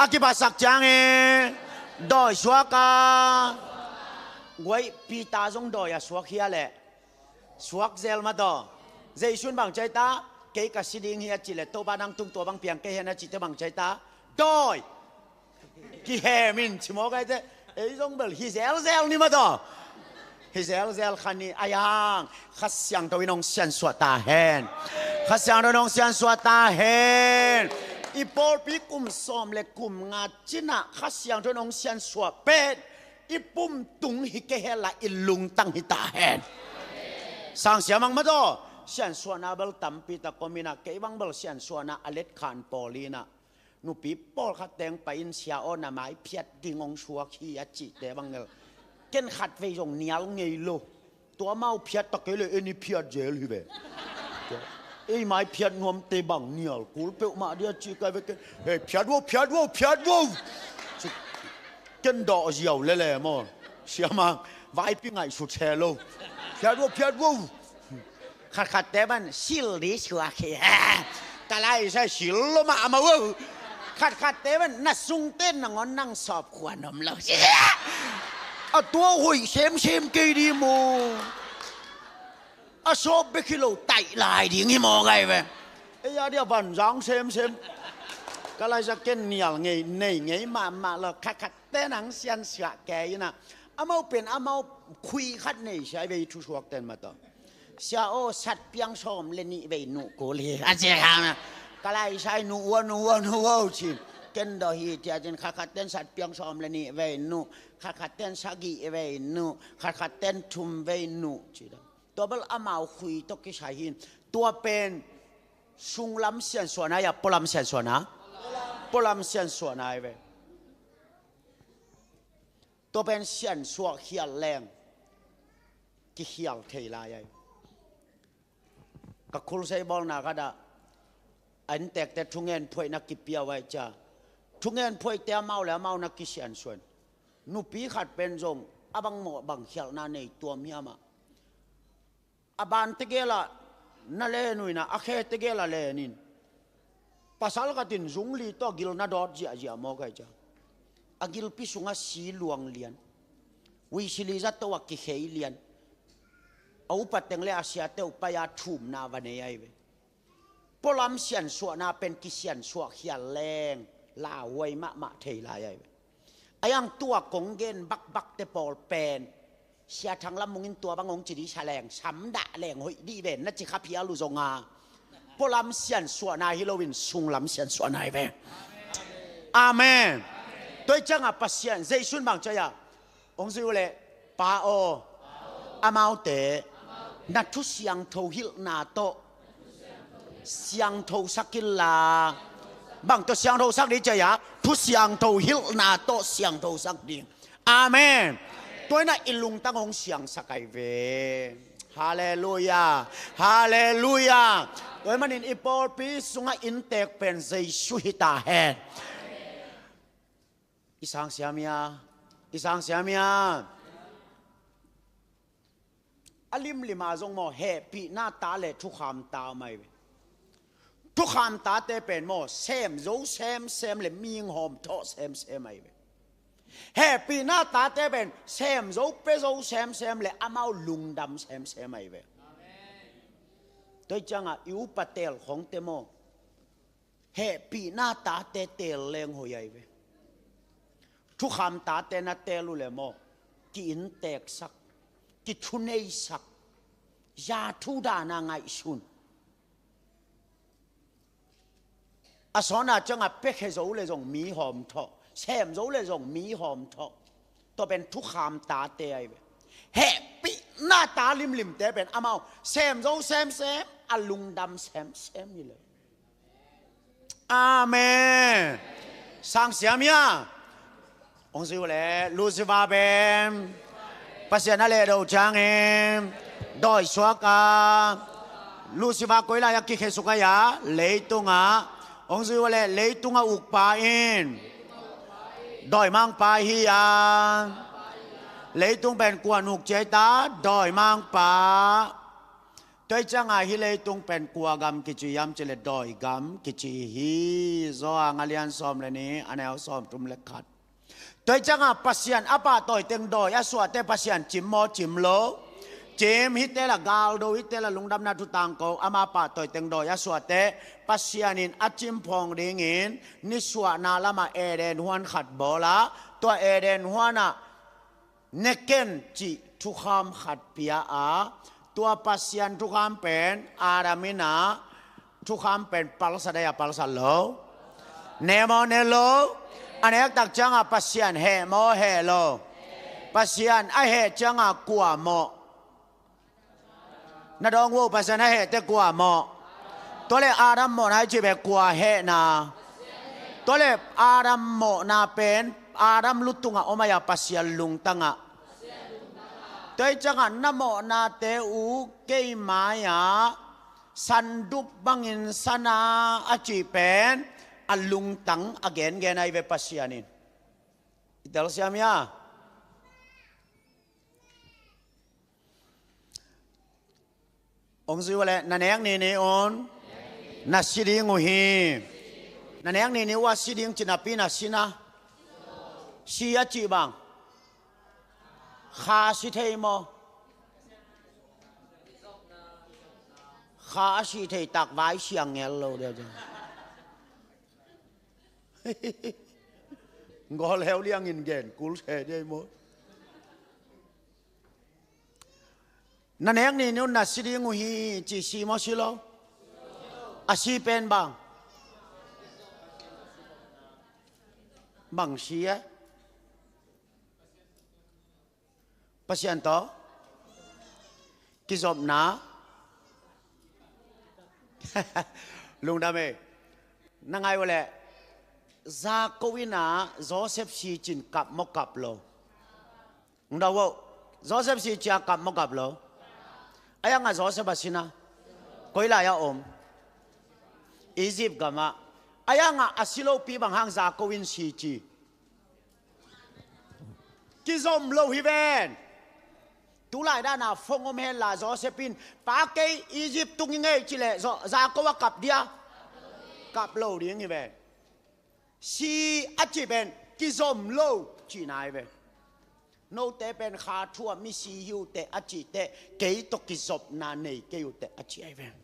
A kiphasak ciangin dawi suak a. Guai, Peter zong dawi a suak hia leh. Suak zel mah tawh. Jesu in bang ci ahi ta, kei ka si ding hi a cih leh Topa nang tung tua bang piang kei hen a cihte bang ci ahi ta. Dawi. Kihem in ci mawk ahi teh. Ei zong bel hi zelzel ni mah tawh. Hi zelzel kha ni ahi hang Kha Siangtho in hong siansuah ta hen. Kha Siangtho in hong siansuah ta hen. I pawlpi kum sawm le kum nga cinah Kha Siangtho in hong siansuah pen i pum tung hi kei hen la i lungtang hi ta hen. Sang siamang mah tawh. Siansuahna bel tampi tak om inah kei bang bel siansuahna a letkhan pawl inah nupi pawlkhat teng pai in sia aw na mai phiat ding hong suak hi a cihte bang ngel. Ken khatvei zong nial ngei lo. Tua mau phiat ta kei le en i phiat zel hi ve. Ei mai phiat nuamte bang nial kul peuhmah dia cih kai ve ken. Hei phiat vo, phiat vo, phiat vo. Ken dawh ziau lele maw. Siamang vaipi ngaihsut se lo. Phiat vo, phiat vo. Khatkhatte ban sil di suak hi. Ka laisai sil lo mah a mau. Khatkhatte ban na sungte nangawn nang sawp khuan om lo. A tua hoih semsem kei di maw. A sawp bek hi lo taih lai ding hi maw gai ve. Ei a dia vanzang semsem. Ka laisa ken nial ngei nei ngei mahmah lo. Khatkhatte nang siansuah kei ina. Amau pen amau khui khat nei sia vei thusuak ten mah tawh. Sia aw, satpiang sawm le nih vei nuh kul hi a ci kha na. Ka laisai nuh ua nuh ua nuh ua ci. Ken daw hi tia cin khatkhatten satpiang sawm le nih vei nuh, khatkhatten sagih vei nuh, khatkhatten thum vei nuh ci daw. Tua bel amau khui tawh kisai hin. Tua pen sunglam siansuahna ia pualam siansuahna. Pualam siansuahna ai ve. Tua pen siansuah khial leng kikhial thei lai ai. Ka khulsei bawlna khatah a inntekte thungen phuaihna kipia uh ai cia. Thungen phuaihte amau le amau na kisiansuan. Nupi khat pen zong a bang mawh bang khialhna nei tuam hiamah. A ban tegel ah na len uh ina a khe tegel ah len in. Pasal khat in zungli tawh gil na dawt ziahziah maw kai cia. A gilpi sungah si luang lian. Uisili zato a kikhei lian. A upa teng le a siate uh pai a thumna va nei ai ve. Pualam siansuahna pen kisiansuah khial leng lauhuai mahmah thei lai ai ve. A iang tua kong gen bakbakte pawl pen Sia Thang Lam Mung in tua bang hong ci di sa leng samdah leng hoih dih ven na ci kha phial uh zonga. Pualam siansuahna hi loin sunglam siansuahna ai ve. Amen. Tua i cianga Pasian Jesu in bang ci ai a. Hong zui uh leh, Pa aw, amaute na thu siangtho hilhna tawh siangtho sak inla. Bang tawh siangtho sak ding ci ai a, thu siangtho hilhna tawh siangtho sak ding. Amen. Tua inah i lungtang hong siangsak ai ve. Halleluia. Halleluia. Tua i manin i pawlpi sungah inntek pen Jesu hi ta hen. I sang siam ia, i sang siam ia. A limlim a zong maw hehpihna ta le thukham ta om ai ve. Thukham tate pen maw sem zo semsem le ming hawm thawh semsem ai ve. Hehpihna tate pen sem zo pe zo semsem le amau lungdam semsem ai ve. Tua i ciangah i upa tel khongte maw hehpihna tate teel leng hoih ai ve. Thukham tate na teel uh le maw ki-innteeksak, kithuneisak, zathu dana ngaihsun. A sawna ciangah piakhia zo le zong mi hawm thawh, sem zo le zong mi hawm thawh. Tua pen thukham tate ai ve. Hehpihna ta limlimte pen amau sem zo semsem, a lungdam semsem hi le. Amen. Sang siam ia. Hong zui uh leh Lucifer pen Pasian a lehdo ciangin dawi suak a, Lucifer koi lai a kikhiasuk ai a, leitungah. Hong zui uh leh leitungah ukpa in dawimangpa hi a, leitung pen kua nuk ciai ta, dawimangpa. Tua i ciangah hih leitung pen kua gam kici hiam cih leh dawi gam kici hi. Johan a lian sawm le nih, a neu sawm thum le khat. Tua i ciangah Pasian a pahtawi teng dawi a suahte Pasian cim maw cim lo? Cim. Hihte lah galdo, hihte lah lungdamna thu tangko, ama pahtawi teng dawi a suahte Pasian in a cimphawng dingin nisuahna lamah Eden huan khat bawl a, tua Eden huanah neken cih thukham khat pia a, tua Pasian thukham pen Adam in a thukham pen palsat ai a palsat lo? Ne maw ne lo? A nektak ciangah Pasian heh maw heh lo? Pasian a heh ciangah kua mawh? Na dawng uh, Pasian a hehte kua mawh? Tua le Adam mawhna i cih pen kua hehna? Tua le Adam mawhna pen Adam lutungah om ai a, Pasian lungtangah. Tua i ciangah na mawhnate uh kei mai-ah sandup bangin sana a cih pen a lungtang a gengen ai ve Pasian in. I telsiam ia? Hong zui uh leh, na nek ni ni un na si ding uh hi. Na nek ni ni uh a si ding ci napi na si na. Si a cih bang, kha si thei maw? Kha a si thei tak vai siang ngel lo dia. Gol heu liangin gen kul se dia maw? Na nek ni ni un na si ding uh hi ci, si maw si lo? A si pen bang, bang si eh? Pasian tawh kizopna. Lungdam ei. Na ngai uh leh, Jakob in ah Joseph si cin kap maw kap lo? Lungdam uh. Joseph si cia kap maw kap lo? Ayang ah Joseph a si na. Koi lai a om? Egypt gamah. Ayang ah a si lopi bang hang Jakob in si ci? Kizom lo hi ven. Tulai dana phone om hen la Joseph in, pa kei Egypt tung i ngei ci leh, Jakob a kap dia? Kap lo ding hi ven. Si a cih pen kizom lo cihna hi ven. Note pen kha thu a mi si hi uh teh a cih teh, kei tawh kizopna nei kei uh teh a cih hi ven.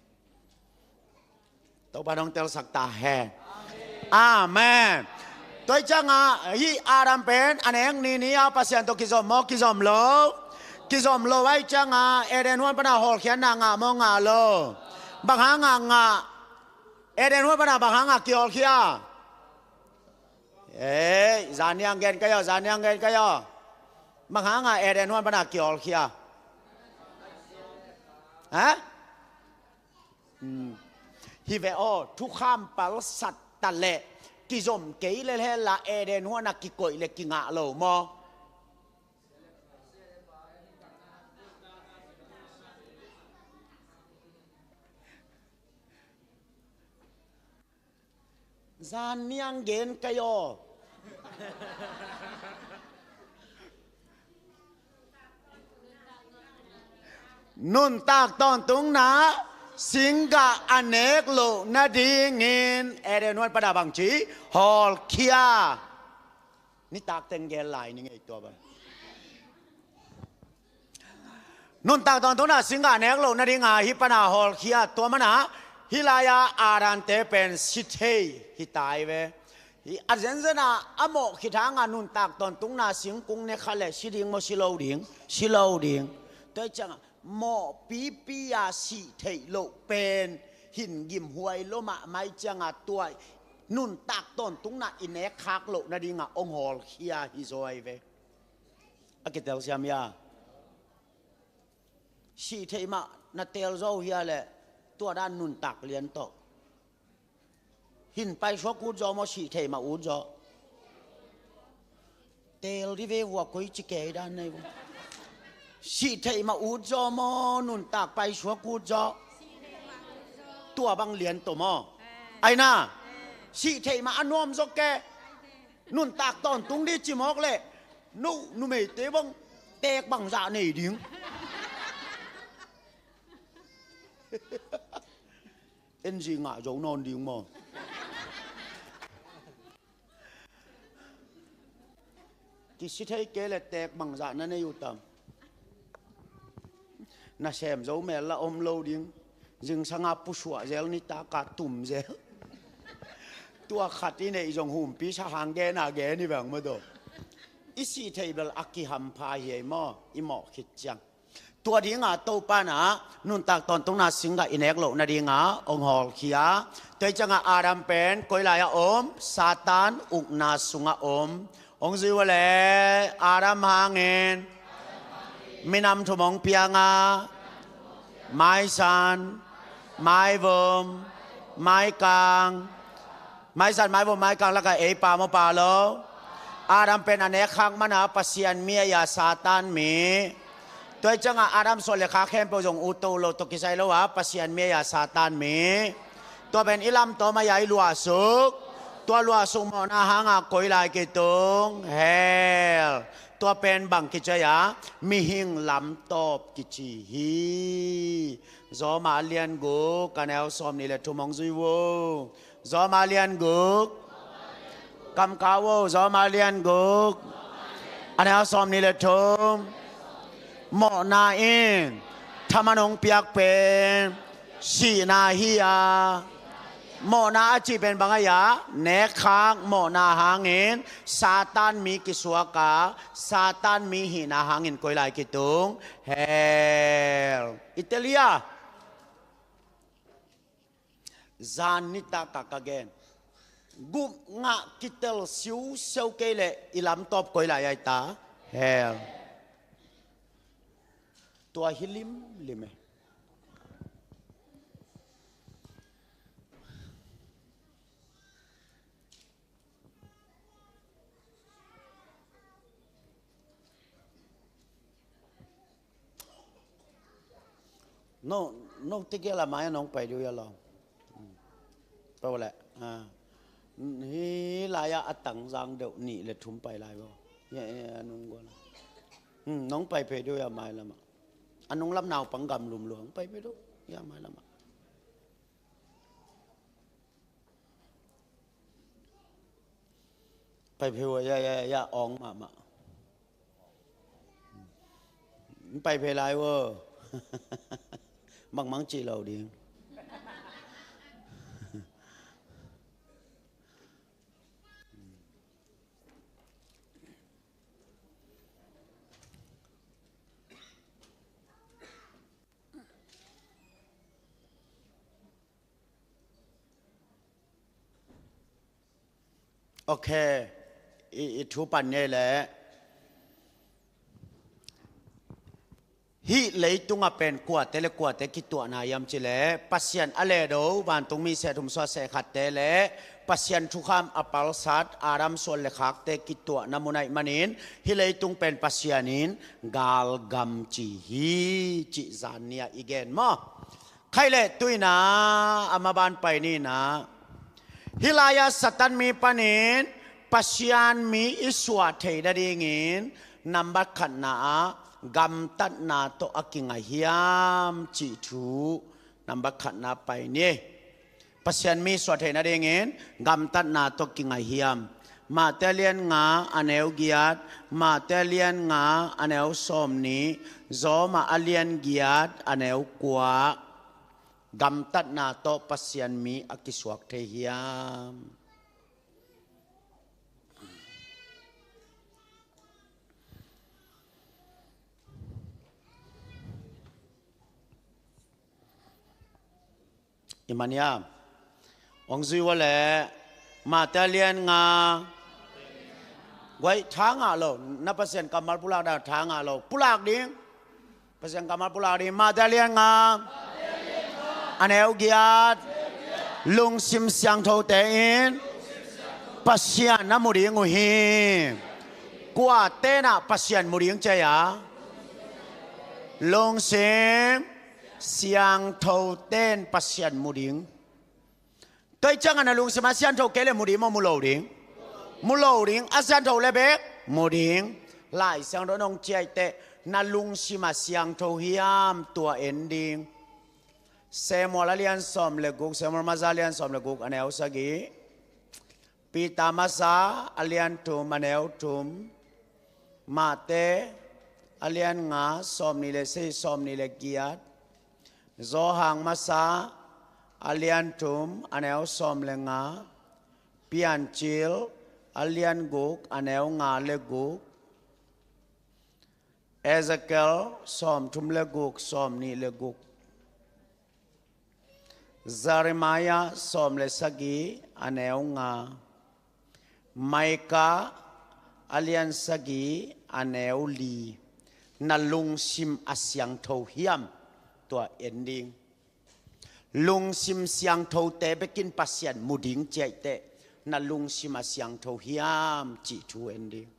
Topa nong telsak ta hen. Amen. Tua hi ciangah hih Adam pen a nek ni ni a Pasian tawh kizom maw kizom lo? Kizom lo. Ahi ciangah Eden huan pana hawlkhiatna ngah maw ngah lo? Bang hangah ngah? Eden huan pana bang hangah kihawlkhia? Ei, zaniang gen kai aw, zaniang gen kai aw. Bang hangah Eden huan pana kihawlkhia? Ha? Hi ve aw, thukham palsat ta leh kizom kei lel hen la Eden huan a kikoih leh kingah lo maw? Zan niang gen kai aw. Nuntak tawntungna singgah a nek loh nadingin Eden huan pana bangci hawlkhia. Nitak teng gen lai ni ngei tua bang. Nuntak tawntungna singgah nek loh nadinga hih pana hawlkhia, tua mana hih lai-a Adamte pen si thei hi tai ve. A zenzen a a mawh khit hanga nuntak tawntungna singkung ne kha leh si ding maw si lo ding? Si lo ding. Tua hi cianga mawh pipi a sih theih loh pen hin gimhuai lo mahmah hi cianga tua nuntak tawntungna i nek khak loh nadinga hong hawlkhia hi zaw hi ve. A kitel siam hia? Sih theih mah na teel zaw uh hia leh tua dan nuntak lian tawh. Hin paisuak ut zaw maw sih theih mah ut zaw? Teel di ve vua koi ci kei dan nei vua. Sih theih mah ut zaw maw nuntak paisuak ut zaw? Tua bang lian tawh maw? Aina sih theih mah a nuam zaw ke. Nuntak tawntung di cimawk leh no numeite bang teek bangzah nei ding. Enzi ngah zo nawn ding maw? Kisi thei kei leh teek bangzah na nei uh tam? Na sem zo mel la om lo ding. Zingsanga pusuah zel, nitaka tum zel. Tua khat i neih zong humpi sa hang gena gen i veng madaw. I sih theih bel a kihampha hi ei maw? I mawh khit ciang. Tua dinga Topa na nuntak tawntungna singgah i nek loh nadinga hong hawlkhia. Tua hi cianga Adam pen koi lai-ah om? Satan ukna sungah om. Hong zui uh leh Adam hangin minam thum hong pianga, maisan, maivum, maikang. Maisan, maivum, maikang lakah ei pa maw pa lo? Adam pen a nek khak mana Pasian mi a, Satan mi. Tua hi cianga Adam suah le kha khempeuh zong utto lo tawh kisai lo a Pasian mi a, Satan mi. Tua pen i lamtawm a, i luahsuk. Tua luahsuk mawhna hanga koi lai kitung? Hell. Tua pen bang kici a, mihing lamtawp kici hi. Roma lian guk, a neu sawmnih le thum hong zui vo. Roma lian guk. Kamkau vo, Roma lian guk, a neu sawmnih le thum. Mawhna in thaman hong piak pen sihna hi a, mawhna a cih pen bang a hi a, nekkhak mawhna hangin Satan mi kisuak a, Satan mi hihna hangin koi lai kitung? Hell. I tel hia? Zan nitak a ka gen, gupngah kitel siusiau kei leh i lamtawp koi lai a i ta? Hell. Tua hi limlim e. No, no, tegel a mai-ah nong pai deuh hia law? Hmm. Pau leh, ah. Hih lai-ah a tangzang deuh nih le thum pai lai vo. Ya, ya, a nung gual. Hmm, nong pai phei deuh hia mai lamah? A nung lam naupang gamlum lua hong pai phei deuh hia mai lamah? Pai phei vo, ya, ya, ya, awng mahmah. Pai phei lai vo. Bangmang cih lo ding. Ok. I, i thu pan ngei leh, hih leitungah pen kuate le kuate kituahna hiam cih leh, Pasian a lehdo vantungmi seh thum suah seh khatte le Pasian thukham a palsat Adam suan le khakte kituahna mun ahih manin, hih leitung pen Pasian in galgam ci hi, cih zan ni-ah i gen maw? Khaih leh tu-in ah, a maban pai ni-in ah, hih lai-ah Satan mi panin Pasian mi i suah theih nadingin nambat khatna-ah gamtatna tawh a kinga hiam cih thu nambat khatna pai ni. Pasian mi suah theih nadingin gamtatna tawh kinga hiam? Matthai lian nga a neu giat, Matthai lian nga a neu sawmnih, Roma a lian giat a neu kua. Gamtatna tawh Pasian mi a kisuak thei hiam? I man hiam? Hong zui ua leh, Matthai lian nga. Guai, tha ngah lo. Na Pasian kammal pulak dan tha ngah lo. Pulak ding. Pasian kammal pulak ding. Matthai lian nga a neu giat. Lungsim siangthote in Pasian na mu ding uh hi. Kuate in ah Pasian mu ding ci a? Lungsim siangthote in Pasian mu ding. Tua hi ciangin na lungsim a siangtho kei leh mu ding maw, mu lo ding? Mu lo ding. A siangtho leh bek mu ding. Lai Siangtho in hong ciah teh, na lungsim a siangtho hiam, tua en ding. Samuel a lian sawm le guk, Samuel masa a lian sawm le guk a neu sagih. Peter masa a lian thum a neu thum. Matthai a lian nga sawmnih le sagih, sawmnih le giat. Johan masa a lian thum a neu sawm le nga. Piancil a lian guk a neu nga le guk. Ezekiel sawmthum le guk, sawmnih le guk. Jeremiah sawm le sagih a neu nga. Micah a lian sagih a neu li. Na lungsim a siangtho hiam, tua en ding. Lungsim siangthote bekin Pasian mu ding ci a hi teh, na lungsim a siangtho hiam cih thu en ding.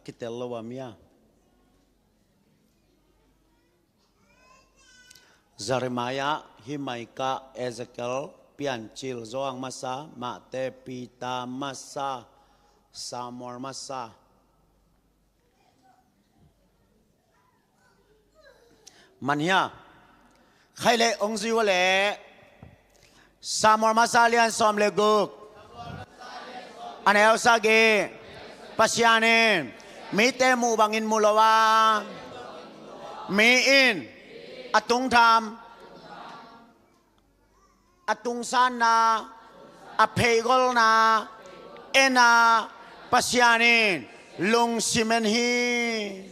Kitel lo a mia. Jeremiah, hi Micah, Ezekiel, Piancil, Johan masa, Mate, Peter masa, Samuel masa. Man hia? Khai le ong zui ua le. Samuel masa lian sawm le guk, a neu sagih. Pasian in mite muh bangin mu lo a, mi in a tungtham, a tungsanna, a pheigolna en a, Pasian in lungsim en hi.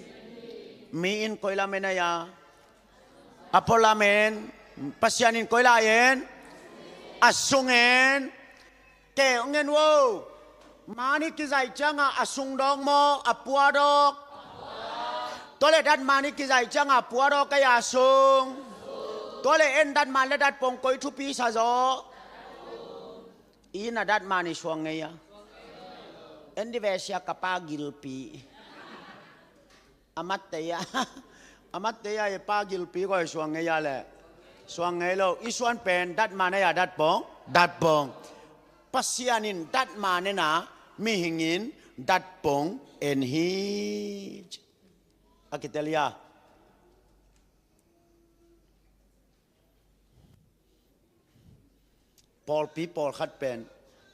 Mi in koi lam en a hia? A pualam en. Pasian in koi lai en? A sung en. Kei ong en vo. Mani kizaih ciangah a sung dawng maw, a pua dawng? Tua le datmani kizaih ciangah a pua dawng kei a sung. Tua le en datman le datpong koi thupi sa zaw? I na datmani suang ngei a. En di ve sia ka pa gilpi. A matte a, a matte a i pa gilpi koi suang ngei a le. Suang ngei lo, i suan pen datman a hia datpong? Datpong. Pasian in datman en a, mihing in datpong en hi. A kitel hia? Pawlpi pawlkhat pen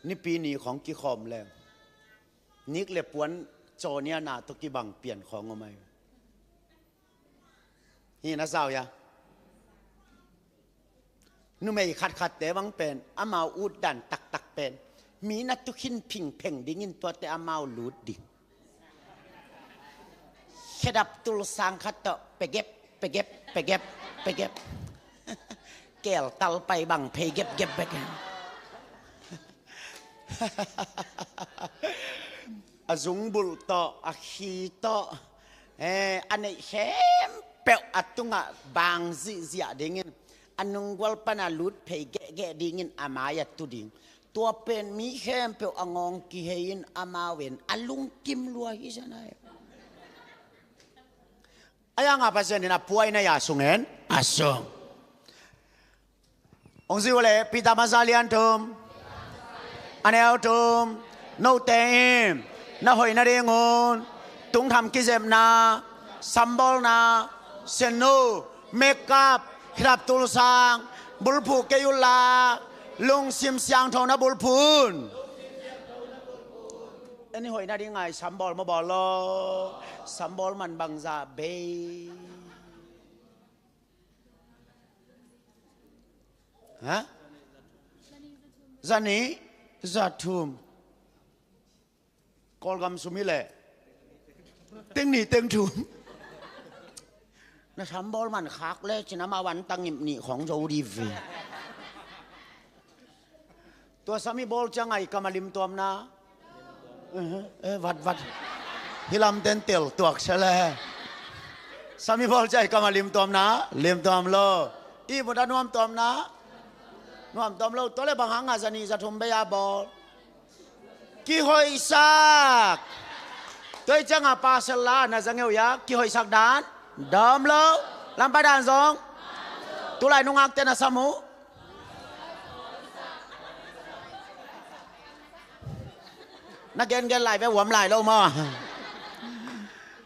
Nipi ni khawng kikhawm leng, nik le puan cawnia na tawh kibang pian khawng om ai. Hi na zau hia? Numei khatkhatte bang pen amau ut dan taktak pen mi na tukhin phingpheng dingin tuate amau lut ding. Khedap tulsang khat tawh pegep, pegep, pegep, pegep. Keltal pai bang phei gepgep bek. A zungbulh tawh, a khi tawh, eh, a neih khempeuh a tungah bang zihziah dingin, a nunggual pana lut phei gehgeh dingin a mai a tu ding. Tua pen mi khempeuh a ngawng kihei in amau in a lungkim lua hi sanai. A yanga Pasian in a puaina ya sung en a sung. Ong ziu le Peter masa lian thum, a neu thum. Note in na hoih nadingun tungtham kizepna, sambawlna, sennu, makeup, khedap tulsang, bulphuh kei unla, lungsim siangtho na bulphuh un. En i hoih nading ngai sambawl maw bawl lo? Sambawl man bangzah bei? Ha? Zanih, zathum. Kawlgam sum hi leh teng nih teng thum. Na sambawl man khak le cin amau an tangip nih khawng zo di ve. Tua sami bawl ciang ai kam a limtuamna. Eh, vat, vat. Hi lamten tel tuak sia le. Sami bawl ciang ai kam a limtuamna, limtuam lo. I muda nuamtuamna, nuamtuam lo. Tua le bang hanga zanih zathum bei a bawl? Kihoihsak. Tua i cianga pasal la na zangeu ya, kihoihsak dan dawm lo. Lampai dan zong tulai nungakte na sam uh. Na gengen lai ve, uam lai lo maw?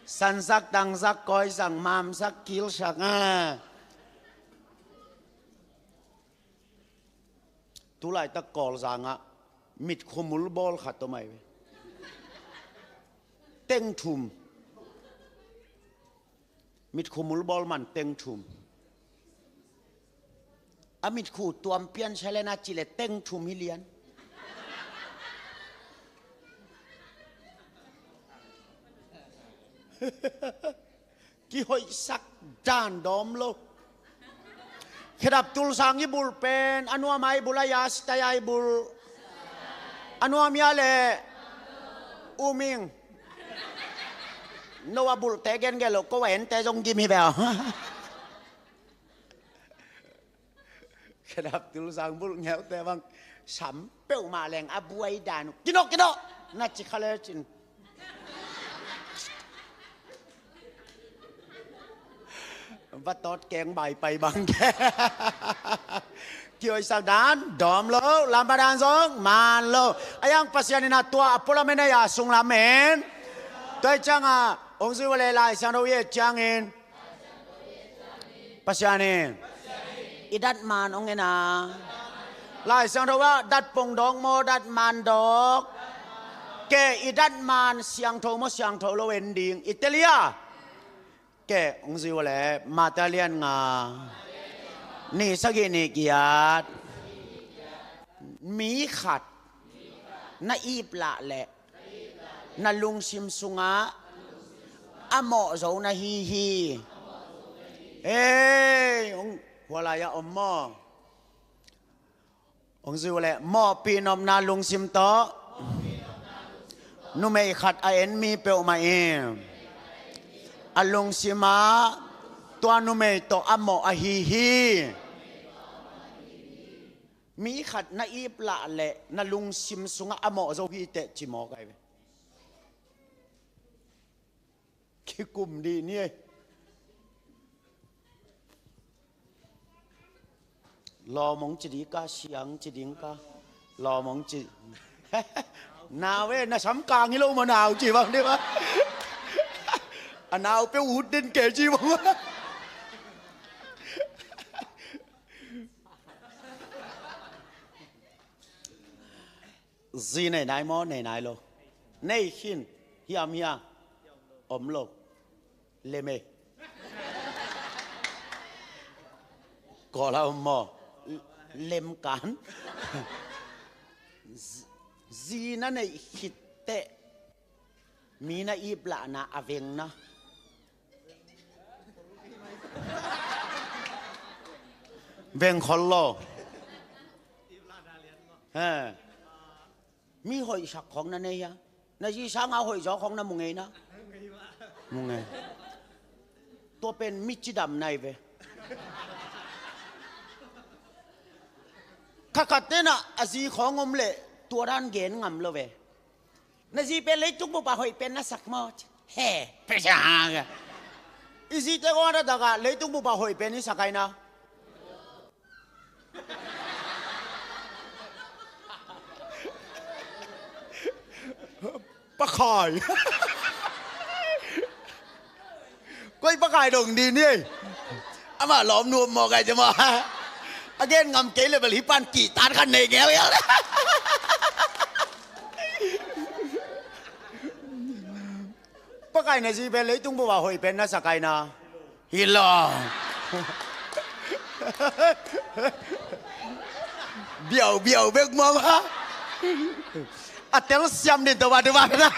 Sansak, tangsak, kawisak, mamsak, kilsak a. Tulaitak Kawlzangah mitkhumul bawl khat om ai ve. Teng thum. Mitkhumul bawl man teng thum. A mitkhu tuam pian sia le na ci le teng thum hi lian. Kihoihsak dan dawm lo. Khedap tulsang i bulh pen a nuam ai bulh a, ya sitai ai bulh? A nuam ya le uming. No a bulhte gengen lo, ko a ente zong gim hi bel. Khedap tulsang bulh ngeute bang sam peuhmah leng a buai dan uh. Kinok, kinok na ci kha le cin. Va tawt keng bai pai bang ke. Kihoihsak dan dawm lo, lampa dan zong man lo. A yang Pasian in a tua a pulamen a ya sunglam en. Tua i cianga hong zui vua le Lai Siangtho i et ciangin Pasian in i datman hong en a. Lai Siangtho ah datpong dawk maw, datman dawk? Ke, i datman siangtho maw, siangtho lo en ding i telia. Ke, hong zui vua le Mate lian nga, ni sagih ni giat. Mi khat na iplah leh na lungsim sungah a mawh zo na hi hi. Ei, hong, hua lai-ah om maw? Hong zui vua le mawhpih nopna lungsim tawh numei khat a en mi peuhmah in a lungsim ah tua numei tawh a mawh ahi hi. Mi khat na iplah leh na lungsim sungah a mawh zo hi teh ci mawk ai ve. Kikum dih ni ei. Lawmong ci ding ka, siang ci ding ka. Lawmong ci. Nau e, na sam kang hi lo maw, nau ci bang dih bang. A nau peuh ut den ke ci bang. Zi nei nai maw, nei nai lo? Nei khin. Hiam hia? Om lo. Lem e. Kawla om maw? Lem kan. Zi, zi na neih khit teh mi na iplahna a veng na. Veng khol lo. He. Mi hoihsak khawng na nei hia? Na zi sanga hoih zaw khawng na mu ngei na? Mu ngei. Tua pen mi cidam na hi ve. Khatkhat tenah a zi khawng om leh tua dan gen ngam lo ve. Na zi pen leitung bup a hoih pen na sak maw? He, pesa. I zite kong a takah leitung bup a hoih pen i sak ai na? Pakai. Koi pakai dong di ni. Ama lawm nuam maw kai cema. A gen ngam kei le bel hi pan kihtan khan nei ngelngel. Pakai na zi pen leitung bup a hoih pen na sak ai na? Hi lo. Biau biau bek mama. A tel siam din to ba du ba na.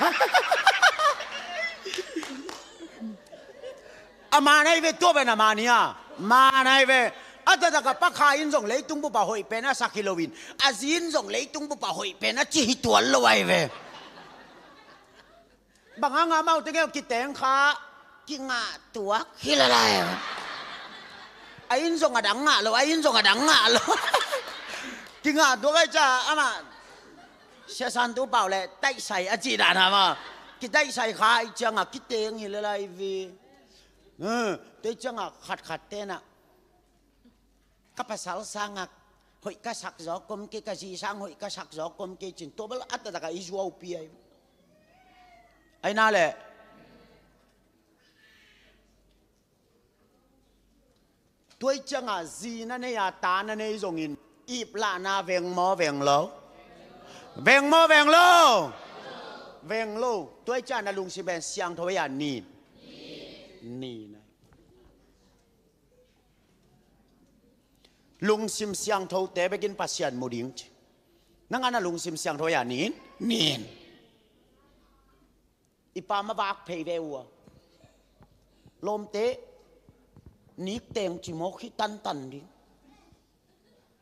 A man ai ve, tua pen a man hia? Man ai ve. A taktak a Pakai in zong leitung bup a hoih pen a sak hi loin a zi in zong leitung bup a hoih pen a ci hi tuan lo ai ve. Bang hanga amau tegel kiteng kha kingah tuak hi lalai. A inn zong a dang ngah lo, a inn zong a dang ngah lo. Kingah tuak ai ca amah Sia San Tu Pau le taihsai a cih dan ama kitaihsai kha ai cianga kiteng hi lalai vi. Tei cianga khatkhat tenah ka pasal sangak hoih ka sak zaw kom kei, ka zi sang hoih ka sak zaw kom kei cin tua bel a taktak a i zuaupi ai. Ai na leh tuai cianga zi na nei a ta na nei zongin iplahna veng maw veng lo? Veng maw veng lo? Veng lo. Tuai cianga na lungsim pen siangtho ei a nin? Nin ai. Lungsim siangthote bekin Pasian mu ding ci. Nang a na lungsim siangtho ei a nin? Nin. I pa ma vak phei ve uh a lawmte nik teng ci mawk hi tantan ding.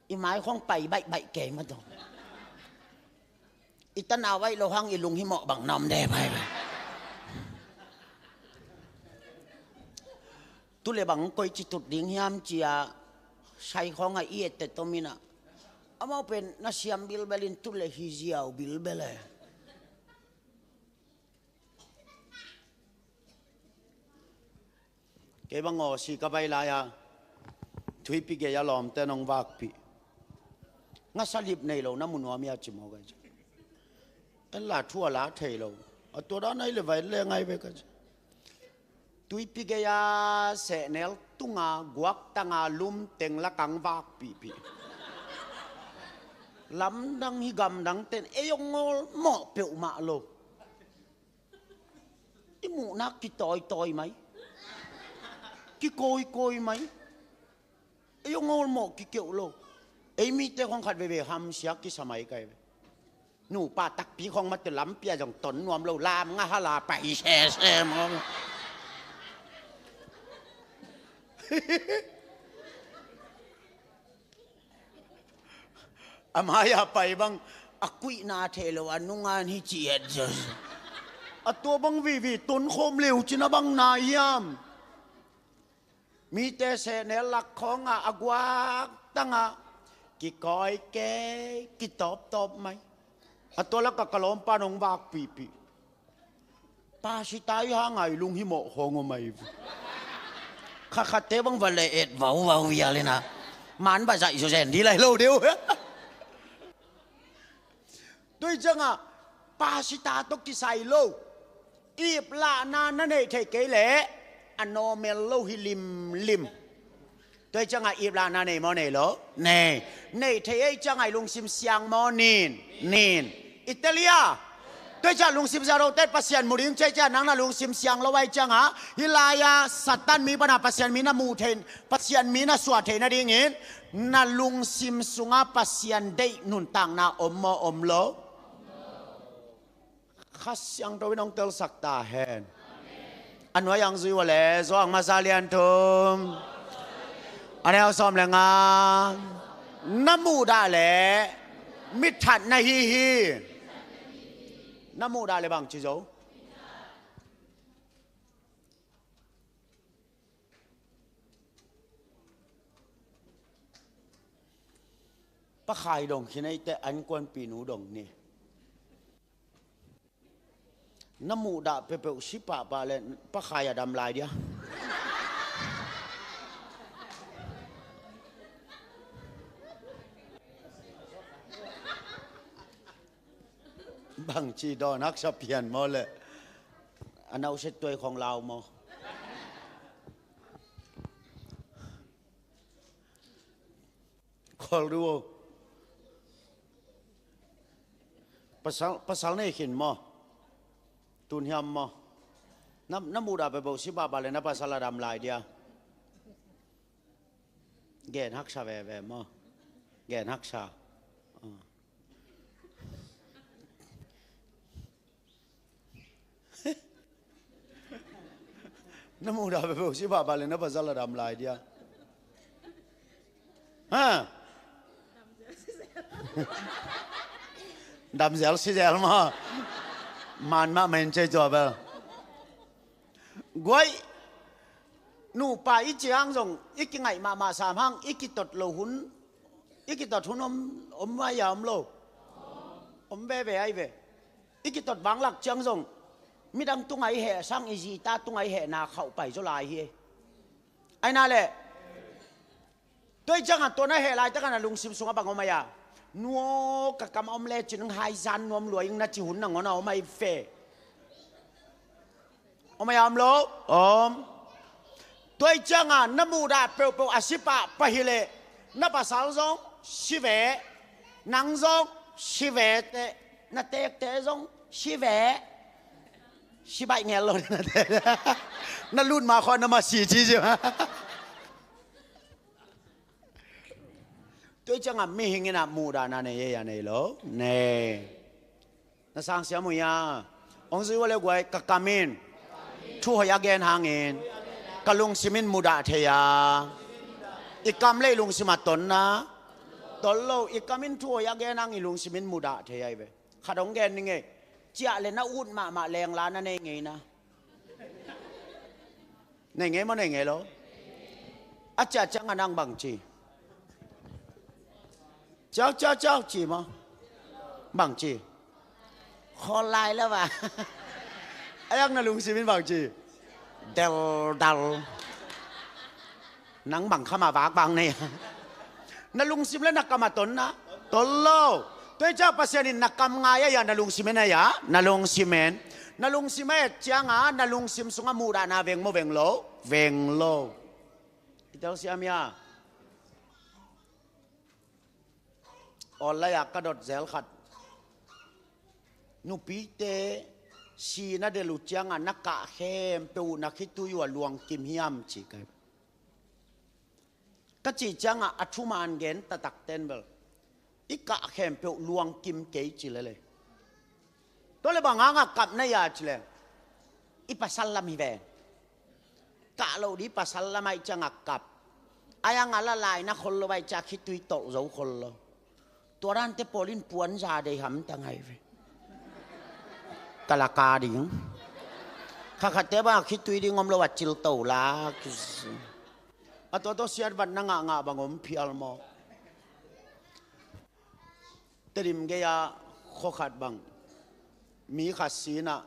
I mai khong pai baihbaih kei ma tong. I tanau aih lo hang i lung hi mawh bang na om de pai pai. Tu le bang koi ci tut ding hiam cia sai khong a i ette tomin a amau pen na siam bilbelin tu le hi ziau bilbel e. Kei bang aw si ka bai lai-a, Tuipi gei-a lawmte nong vakpih. Ngasa lip nei lo na mu nuam hia ci maw ka ci. En la thu a la thei lo. A tua dan ai le vai le ngai ve ka ci. Tuipi gei-a sehnel tunga guaktanga lumteng lakang vakpihpih. Lamdang hi gamdang ten ei ong ngol mawh peuhmah lo. I muhna kitawitawi mai, kikawikawi mai. Ei ong ngol mawh kikeuh lo. Ei mite khong khat veve hamsiak kisa mai kai ve. Nupa takpi khong mate lampi a zong ton nuam lo, lam nga hala pai sese maw. A mai-a pai bang a kuihna thei lo a nungan hi ci et zos. A tua bang vivi tonkhawm leu cin a bang na hiam? Mite sehnel lak khawngah a guaktangah kikawi kei kitawptawp mai. A tua lakah ka lawmpa nong vakpihpih. Pasita i hang ai lung hi mawh khawng aw mai. Khakhatte bang va le et vauvau vial ina man va zaih zaw zen di lai lo deuh. Tua hi ciangah pasita tawh kisai lo. Iplahna na neih theih kei leh a normal lo hi limlim. Tua hi ciangah iplahna nei maw nei lo? Nei. Neih theih ei ciangah i lungsim siang maw nin? Nin. I tel hia? Tua hi ciah lungsim siang lo tet Pasian mu ding ciah ciah nang na lungsim siang lo ai ciangah hih lai-a Satan mi pana Pasian mi na muh theih, Pasian mi na suah theih nadingin na lungsim sungah Pasian deih nuntakna om maw om lo? Kha Siangtho in hong telsak ta hen. A nuai ang zui ua le Johan masa lian thum, a neu sawm le nga. Na muhdah le mitthat na hi hi. Na muhdah le bang ci zo? Pakhai dong khin eite an kuanpih nu dong ni. Na muhdah peuhpeuh si pahpah le pakhai a dam lai dia. Bangci dawn haksa pian maw le a nauset tuai khong lau maw? Khawl duh aw. Pasal, pasal nei khin maw? Tun hiam maw? Na, na muhdah peuhpeuh si pahpah le na pasal a dam lai dia. Gen haksa veve maw? Gen haksa. Ah. Na muhdah peuhpeuh si pahpah le na pasal a dam lai dia. Ha? Damzel sizel maw? Man mahmah in cei tua bel. Guai, nupa i ciang zong i kingaih mahmah sam hang i kitot lo hun, i kitot hun om, om ai a om lo? Om veve ai ve. I kitot vanglak ciang zong midang tunga i heh sang i zita tunga i hehna khauh pai zaw lai hi. Aina le tua hi ciangah tua na heh laitakah na lungsim sungah bang om ai a? Nuaw ka kam a om lecin haizan nuam lua ing na ci hun nangawn a om ai ve. Om ai a om lo? Om. Tua hi ciangah na muhdah peuhpeuh a si pahpah hileh na pasal zong si ve, nang zong si ve teh, na tekte zong si ve. Si baih ngel lo na te. Na lut ma khawh na ma si ci ci. Tua hi ciangah mihing inah muhdahna nei ei a nei lo? Nei. Na sang siam uh hia? Hong zui ua le guai, ka kam in thu hoih a gen hangin ka lungsim in mudah thei a. I kam le i lungsim a tonna tol lo. I kam in thu hoih a gen hang i lungsim in mudah thei a hi ve. Khat hong gen ning ei. Ciah le na ut mahmah lengla na nei ngei na. Nei ngei maw nei ngei lo? A ciah ciangah nang bangci? Ciau ciau ciau ci maw? Bangci? Khawl lai lo a. A yak na lungsim in bangci? Del dal. Nang bang khama vak bang nei a, na lungsim le na kam a ton na, ton lo. Tua hi ciang Pasian in na kam ngai a, na lungsim en a, na lungsim en. Na lungsim a et cianga na lungsim sungah muhdahna veng maw, veng lo? Veng lo. I telsiam hia? Online ah ka dot zel khat, nupite si na del uh cianga na kah khempeuh uh na khitui uh a luang kim hiam ci ka hi. Ka cih cianga a thuman gen taktak ten bel, i kah khempeuh luang kim kei ci lele. Tua le bang hanga kap na hia ci le, i pasal lam hi ve. Kah loh ding pasal lam ahih cianga kap. Ai a ngal a lai na khol lo ahih ciang khitui tolh zo khol lo. Tua dante pawl in puanza dei hamtang ahi ve. Kalaka ding. Kha khatte bang khitui ding om lo a cil to la. A tua tawh siatvat na ngahngah bang om phial maw? Tedim gei-a khua khat bang, mi khat sinah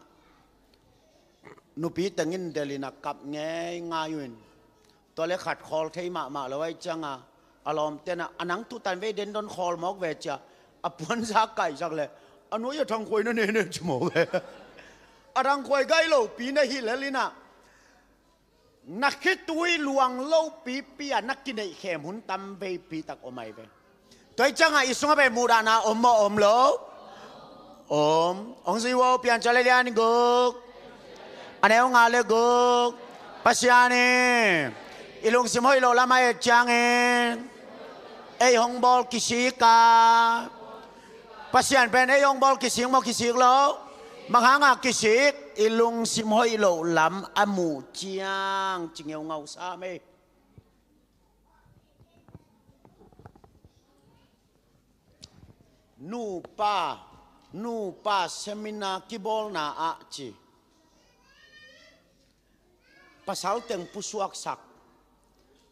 nupi tengin delin a kap ngeingai uh in, tua le khat khawl thei mahmah lo ahih cianga a lawmte nah, a nang tutan vei dendon khawl mawk ve cia, a puanza kaihsak le a nuai a thangkhuai na nene ci mawk ve. A thangkhuai gai lopi na hi lelinah na khitui luang lopipi a na kineih khem hun tam veipi tak om ahi ve. Tua hi cianga i sungah pen muhdahna om maw, om lo? Om. Hong zui vo, Piancil a lian guk, a neu nga le guk. Pasian in i lungsim hoih loh lam a et ciangin ei hong bawl kisik a, Pasian pen ei hong bawl kisik maw, kisik lo? Bang hanga kisik? I lungsim hoih loh lam a muh ciang ci ngeungau sam ei. Nupa, nupa seminar kibawlna ah ci, pasal teng pusuaksak,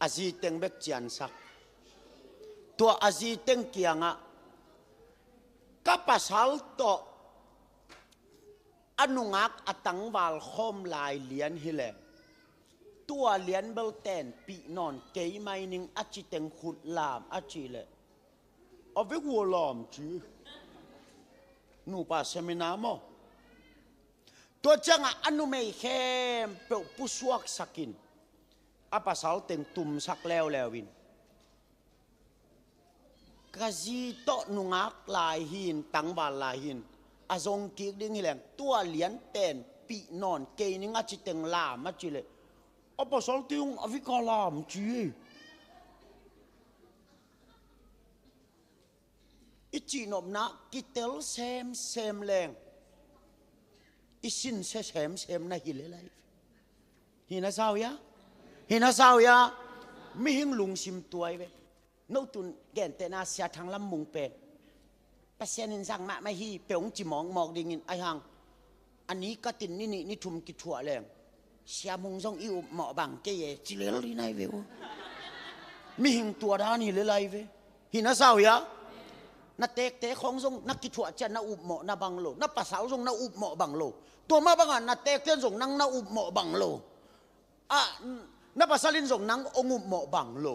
a zi teng bek ciansak. Tua a zi teng kiangah, ka pasal tawh a nungak a tangval khawm lai lian hileh, tua lian bel tenpih nawn kei mai ning a ci teng khut lam a cih leh, a vek uh a lam ci. Nupa seminar maw? Tua ciangah a numei khempeuh pusuaksakin a pasal teng tumsak leuleu in, ka zi tawh nungak lai hi-in, tangval lai hi-in, a zong kik ding hileng tua lian tenpih nawn kei ning a ci teng lam a cih leh, a pasal teng a vek a lam ci. I cihnopna kitel semsem leng i sinsia semsem na hi lel ahi ve. Hi na sa uh hia? Hi na sa uh hia? Mihing lungsim tua hi ve. No tun gentehna Sia Thang Lam Mung pen Pasian in zang mahmah hi peuh hong ci mawkmawk dingin, ahi hang a ni katin ni nih ni thum kithuah leng, Sia Mung zong i upmawh bang kei e ci lel hi nai ve uh. Mihing tua dan hi lel ahi ve. Hi na sa uh hia? Na tekte khawng zong na kithuah ciang na upmawh na bang lo, na pasal zong na upmawh bang lo. Tua mah bangah na tekte in zong nang na upmawh bang lo. Ah, na pasal in zong nang hong upmawh bang lo.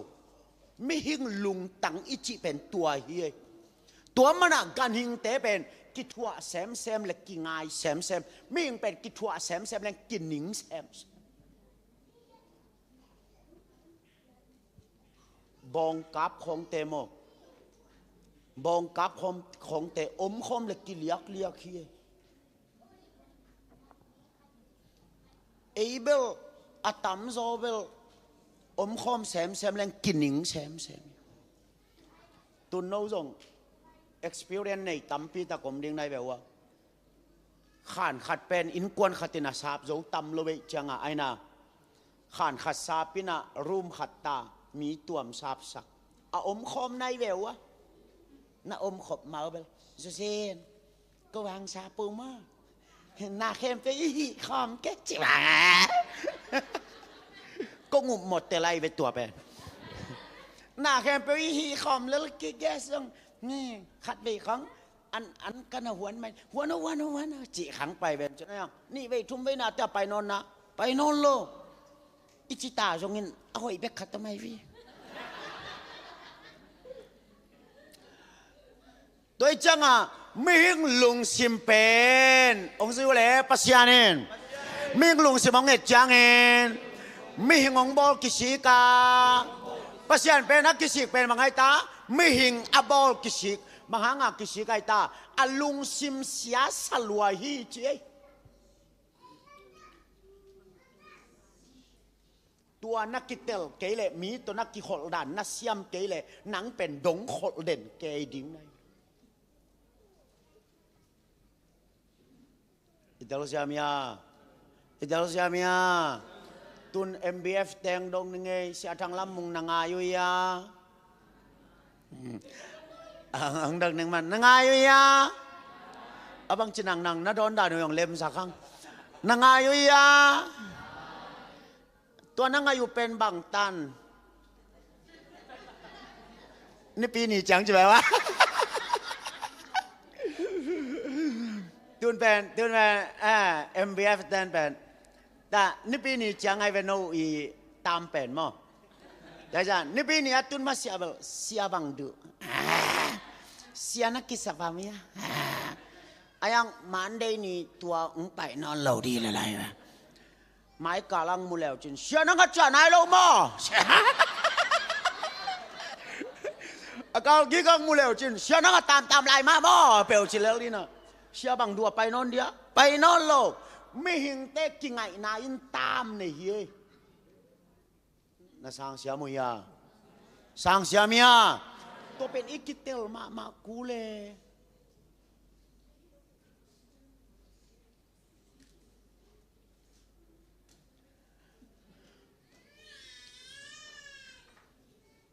Mihing lungtang i cih pen tua hi ei. Tua manah ganhingte pen kithuah semsem le kingai semsem. Mihing pen kithuah semsem le kining semsem. Bawngkap khawngte maw? Bawngkap khawm, khawngte omkhawm le kiliakliak hi ei. Ei bel a tamzaw bel omkhawm semsem leng kining semsem. Tun no zong experience nei tampi tak om ding nai ve uh a. Khan khat pen innkuan khatin a sap zo tam lo veih cianga aina, khan khat sapinah room khat ta mi tuam sapsak a omkhawm nai ve uh a. Na omkhop mau bel, Susin, ko vang sa pu maw? Na khempeuh i hih khawm kei ci vang a. Ko ngup mawh te lai ve tua pen. Na khempeuh i hih khawm lel kei gas zong, khat vei khang an, an ka na huan mai, huan o, huan o, huan o ci khang pai ven ci na. Nih vei thum vei na te a pai nawn na, pai nawn lo. I ci ta zongin a hoih bek khat a mai vi. Tua hi ciangah mihing lungsim pen hong zui uh leh Pasian in mihing lungsim hong et ciangin mihing hong bawl kisik a, Pasian pen a kisik pen bang ahi ta, mihing a bawl kisik, bang hanga kisik ahi ta, a lungsim sia sa lua hi ci ei. Tua na kitel kei leh, mi tawh na kikholh dan na siam kei leh, nang pen dong kholh den kei ding na hi. I tel siam hia? I tel siam hia? Tun M B F teng dong ni ngei, Sia Thang Lam Mung na ngai uh hia? Ang, ang dak neng man, na ngai uh hia? A bang ci nang, nang na dawn dan uh hong lemsak hang. Na ngai uh hia? Tua na ngai uh pen bang tan? Nipi ni ciang ci bai wa. Tun pen, tun pen, eh, M B F ten pen. Ta, nipi ni ciang ai ve no i tam pen maw. Ta ciang, nipi ni a tun ma sia bel, sia bang duh. Ah, sia na kisa pa mi a. Ah, ayang Monday ni tua ung pai nawn lo di le lai. Mai kalang mu leu cin, sia nang a ca nai lo maw. A kal gik ang mu leu cin, sia nang a tam tam lai mah maw. Peu ci lel di na. Sia bang dua pai nawn dia, pai nawn lo. Mihingte kingaihna in tam nei hi ei. Na sang siam uh hia? Sang siam hia? Tua pen i kitel mahmah kul e.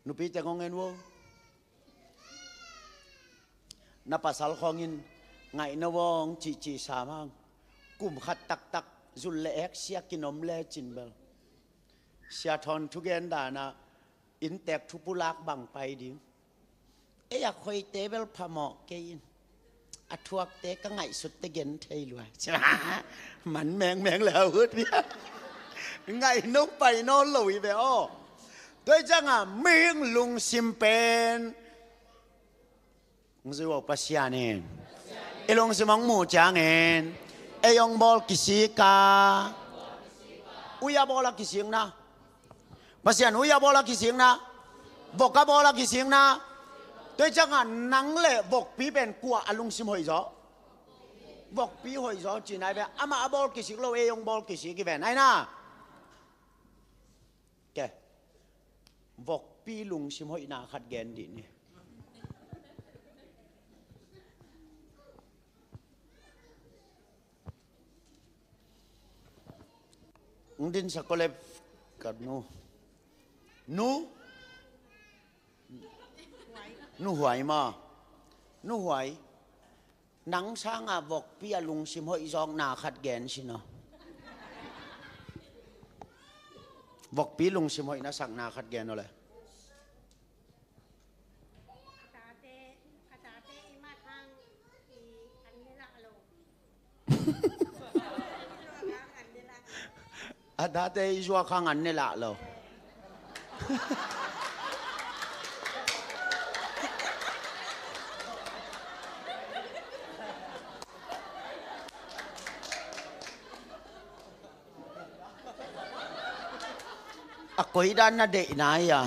Nupi teng hong en vo. Na pasal khawngin ngaih na vawng cihcih sam hang. Kum khat taktak zul le ek sia kinom le cin bel. Sia Thawn thugen danah inntek thupulak bang pai ding. Ei a khoite bel phamawh kei in. A thuakte ka ngaihsutte gen thei lua. Man mengmeng le a ut bia. Ngaih no pai nawn lo hi ve aw. Tua hi ciangah mihing lungsim pen. Hong zui uh Pasian in. I lungsim hong muh ciangin. Ei hong bawl kisik a. Ui a bawl a kisikna. Pasian ui a bawl a kisikna. Vok a bawl a kisikna. Tua hi ciangah nang le vokpi pen kua a lungsim hoih zaw? Vokpi hoih zaw ci nai ve. Amah a bawl kisik lo, ei hong bawl kisik hi ve nai na. Ke. Vokpi lungsim hoihna khat gen dih ni. Ng din sa kolep kat nu. Nu? Nu Huai ma. Nu Huai. Nang sangah vokpi a lungsim hoih zawkna khat gen sin aw. Vokpi lungsim hoih na sakna khat gen aw le. A tate, a tate i mat hang i an ne lah lo. A tate i zuak hang an ne lah lo. A koi dan na deihna hi a.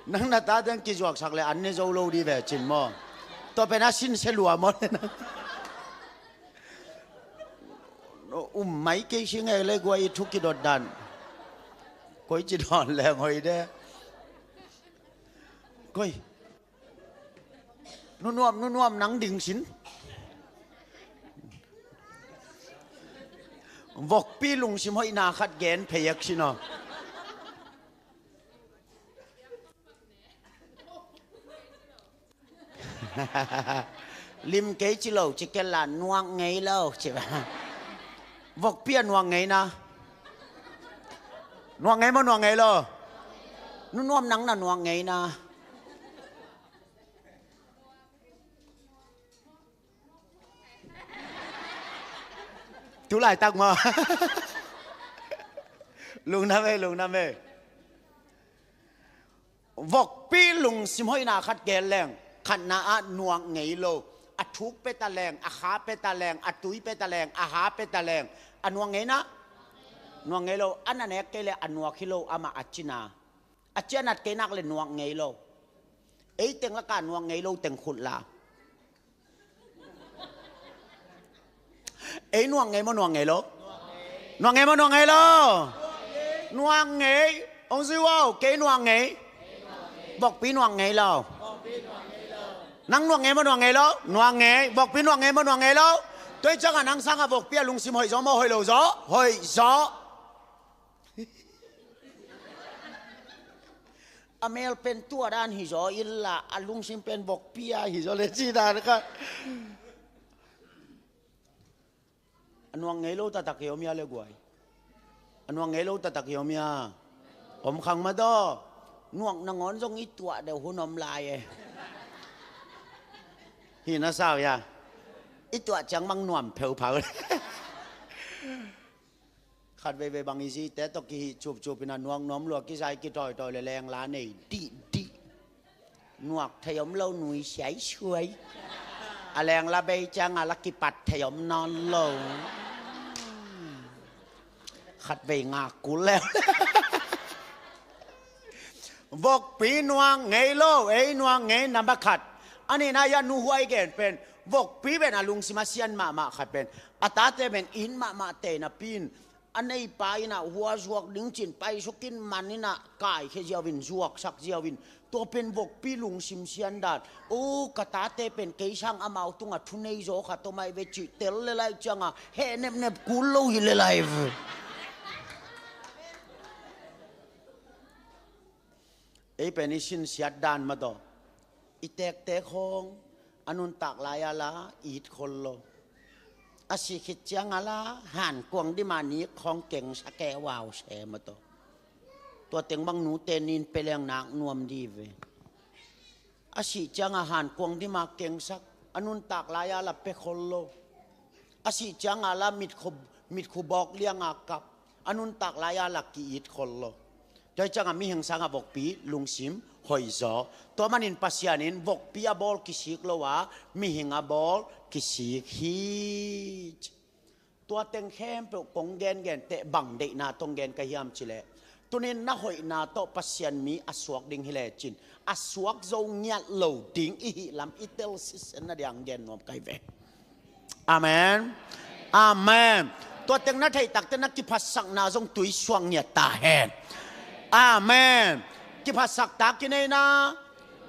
Nang na tate ang kizuaksak le an ne zo lo di ve cin maw? Tua pen a sinse lua maw le nang? Um mai kei si ngei le guai i thu kidot dan. Koi ci dawn leng hoih de. Koi. Nunuam, nunuam nang ding sin. Vokpi lungsim hoihna khat gen phei ek sin aw. Lim kei ci lo, ci kel la nuak ngei lo ci. Vokpi a nuak ngei na. Nuak ngei maw nuak ngei lo? Nunuam nang na nuak ngei na. Tu laitak maw? Lungdam e, lungdam e. Vokpi lungsim hoihna khat gen leng, khatna ah nuak ngei lo. A thuk pia ta leng, a kha pia ta leng, a tui pia ta leng, a ha pia ta leng, a nuak ngei na? Nuak ngei lo. A na nek kei le a nuak hi lo amah a cina. A cia nat kei nak le nuak ngei lo. Ei teng laka nuak ngei lo teng khut la. Ei nuak ngei maw nuak ngei lo? Nuak ngei maw nuak ngei lo? Nuak ngei. Ong zui wow, kei nuak ngei. Vokpi nuak ngei lo. Nang nuak ngei maw nuak ngei lo? Nuak ngei. Vokpi nuak ngei maw nuak ngei lo? Tua hi ciangah nang sangah vokpi a lungsim hoih zaw maw hoih lo zaw? Hoih zaw. A mel pen tua dan hi zaw illa, a lungsim pen vokpi a hi zaw le ci dan kha. A nuak ngei lo taktak hi om hia le guai? A nuak ngei lo taktak hi om hia? Om khang mah daw. Nuak nangawn zong i tuah deuh hun om lai e. Hi na sau hia? I tuah ciang mang nuam pheuphau. Khat veivei bang i zite tawh kihih cupcup in a nuak nuam lua kizai kitawitawi le lengla nei dihdih. Nuak thei om lo nui siaisuai. A lengla bei cianga la kipat thei om nawn lo. Khat vei ngak kul leu. Vokpi nuak ngei lo, ei nuak ngei number khat. A nihna hia nuhuai gen pen vokpi pen a lungsim a sian mahmah khat pen a tate pen it mahmah te napi in a neipa in ah hua zuak ding cin paisukin man in ah kaikhia ziau in zuaksak ziau in tua pen vokpi lungsim sian dan. O ka tate pen kei sang amau tungah thunei zaw khat om ai ve cih tel le lai cianga heh nepnep kul lo hi le lai ve. Ei pen i sinsiat dan mah tawh i tektek hong a nuntak lai-a la it khol lo. A sih khit cianga la hankuang dima nik hong kengsak e vau se mah tawh. Tua teng bang nute nin pia leng nak nuam di ve. A sih cianga hankuang dima kengsak a nuntak lai-a la pia khol lo. A sih cianga la mitkhu, mitkhu bawk lianga kap a nuntak lai-a la ki-it khol lo. Tua hi cianga mihing sanga vokpi lungsim hoih zaw. Tua manin Pasian in vokpi a bawl kisik lo a mihing a bawl kisik hi. Tua teng khempeuh kong gengen teh bang deihna tong gen ka hiam cileh, tunin na hoihna tawh Pasian mi a suak ding hi lecin a suak zo ngiat lo ding i hih lam i tel sisen na diang gen nuam kai ve. Amen. Amen. Tua teng na theih takte na kiphatsakna zong tui suak ngiat ta hen. Amen. Kiphatsak ta kineina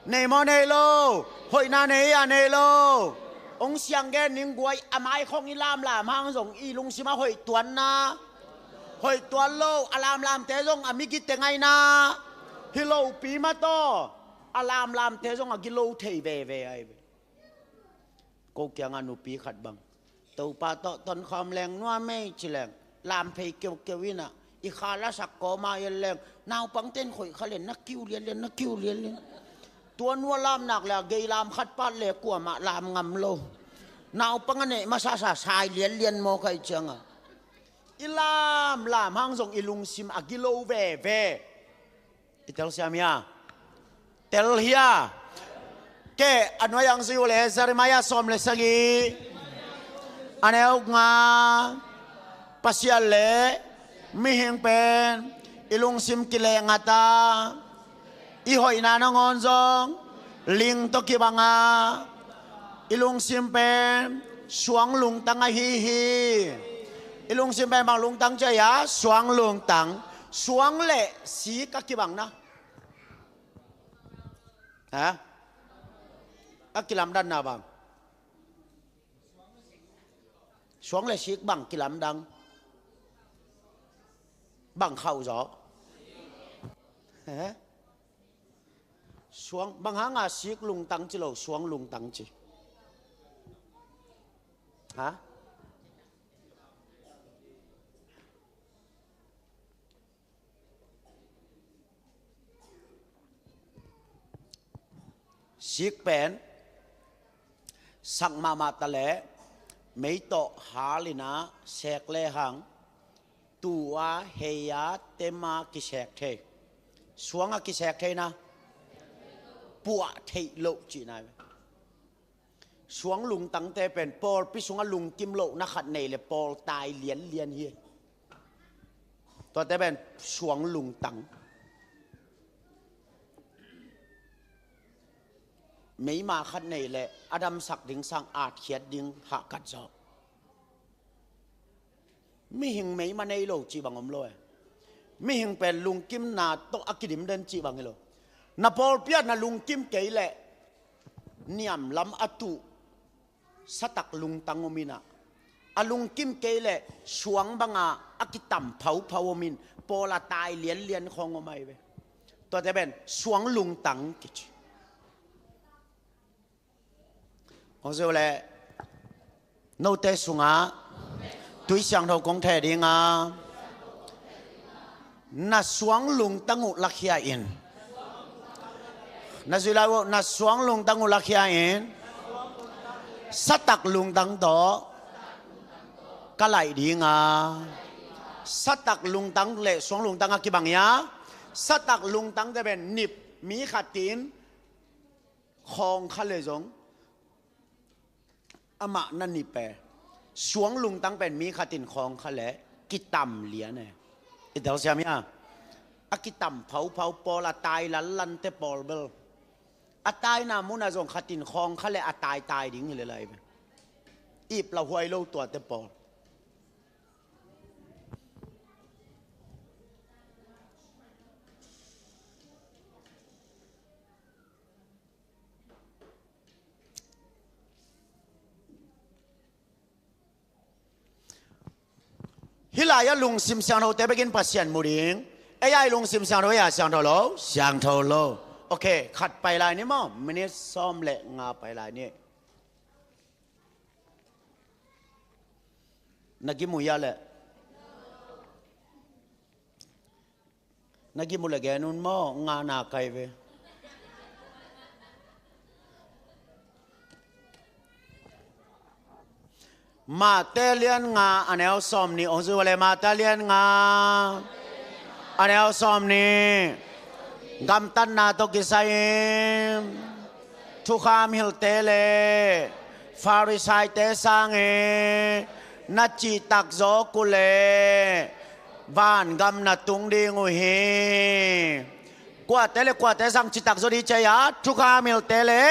nei maw nei lo? Hoihna nei a nei lo? Ong siang gen ning guai a mai khong i lamlam hang zong i lungsima hoih tuanna hoih tuan lo. A lamlamte zong a migi tengaina hi lopi mah tawh a lamlamte zong a gilo thei veve ai ve. Ko kiangah nupi khat bang Topa tawh tonkhawm leng nuam ei ci leng lam phei keukeu inah i kha lasak kawma i en leng naupangte in khoih kha len na kiu lianlian na kiu lianlian. Tua nua lam nak le a gei lam khat pat le kuamah lam ngam lo. Naupang a neih masasa sai lianlian maw khaih cianga i lam lam hang zong i lungsim a gilo veve. I telsiam hia? Tel hia? Ke a nuai ang zui uh le Jeremiah sawm le sagih a neu nga. Pasian le mihing pen i lungsim kileh ngata i hoihna nangawn zong ling tawh kibanga i lungsim pen suang lungtang ahi hi. I lungsim pen bang lungtang ci a hia? Suang lungtang. Suang le sik a kibang na. Ha? A kilamdanna bang? Suang le sik bang kilamdang? Bang khauh zaw? Ha? Suang bang hanga sik lungtang ci lo suang lungtang ci? Ha? Sik pen sak mahmah ta leh mei tawh hal inah sek lehang tua hei-a tema kisek thei. Suanga kisek theina puah theih loh cihna hi ve. Suang lungtangte pen pawlpi sungah lungkim lohna khat nei le pawl tai lianlian hi. Tuate pen suang lungtang. Meima khat nei le a damsak ding sang atkhiat ding hahkat zaw. Mihing meima nei lo cih bang om lo e. Mihing pen lungkimna tawh a kidim den cih bang hi lo. Na pawlpi ah na lungkim kei leh niamlam a tuh satak lungtang om in ah, a lungkim kei leh suang banga a kitam phauphau om in pawl a tai lianlian khawng om ahi ve. Tuate pen suang lungtang kici. Hong zui uh leh note sungah tui siangtho kong theh ding a, na suang lungtang uh lakhia in. Na zui lai uh, na suang lungtang uh lakhia in. Satak lungtang tawh ka laih ding a, satak lungtang le suang lungtang a kibang hi a, satak lungtangte pen nip, mi khat in khawng kha le zong amah na nip e. Suang lungtang pen mi khat in khawng kha le kitam lian e. I telsiam hia? A kitam phauphau pawl a tai lanlante pawl bel. A taina munah zong khat in khawng kha le a taitai ding hi le lai ve. Ip lauhuai lo tuate pawl. Hih lai-ah lungsim siangthote bekin Pasian mu ding. Ei a i lungsim siangtho, ei a siangtho lo, siangtho lo. Ok, khat pai lai ni maw, minit sawm le nga pai lai ni. Na gim uh hia leh? Na gim uh leh gen un maw, nga na kai ve. Mate lian nga a neu sawm nih, hong zui uh leh Mate lian nga a neu sawm nih. Gamtatna tawh kisai in thukham hilhte le Farisaite sangin na cihtak zawk uh leh vangam na tung ding uh hi. Kuate le kuate sang cihtak zaw ding ci a, thukham hilhte le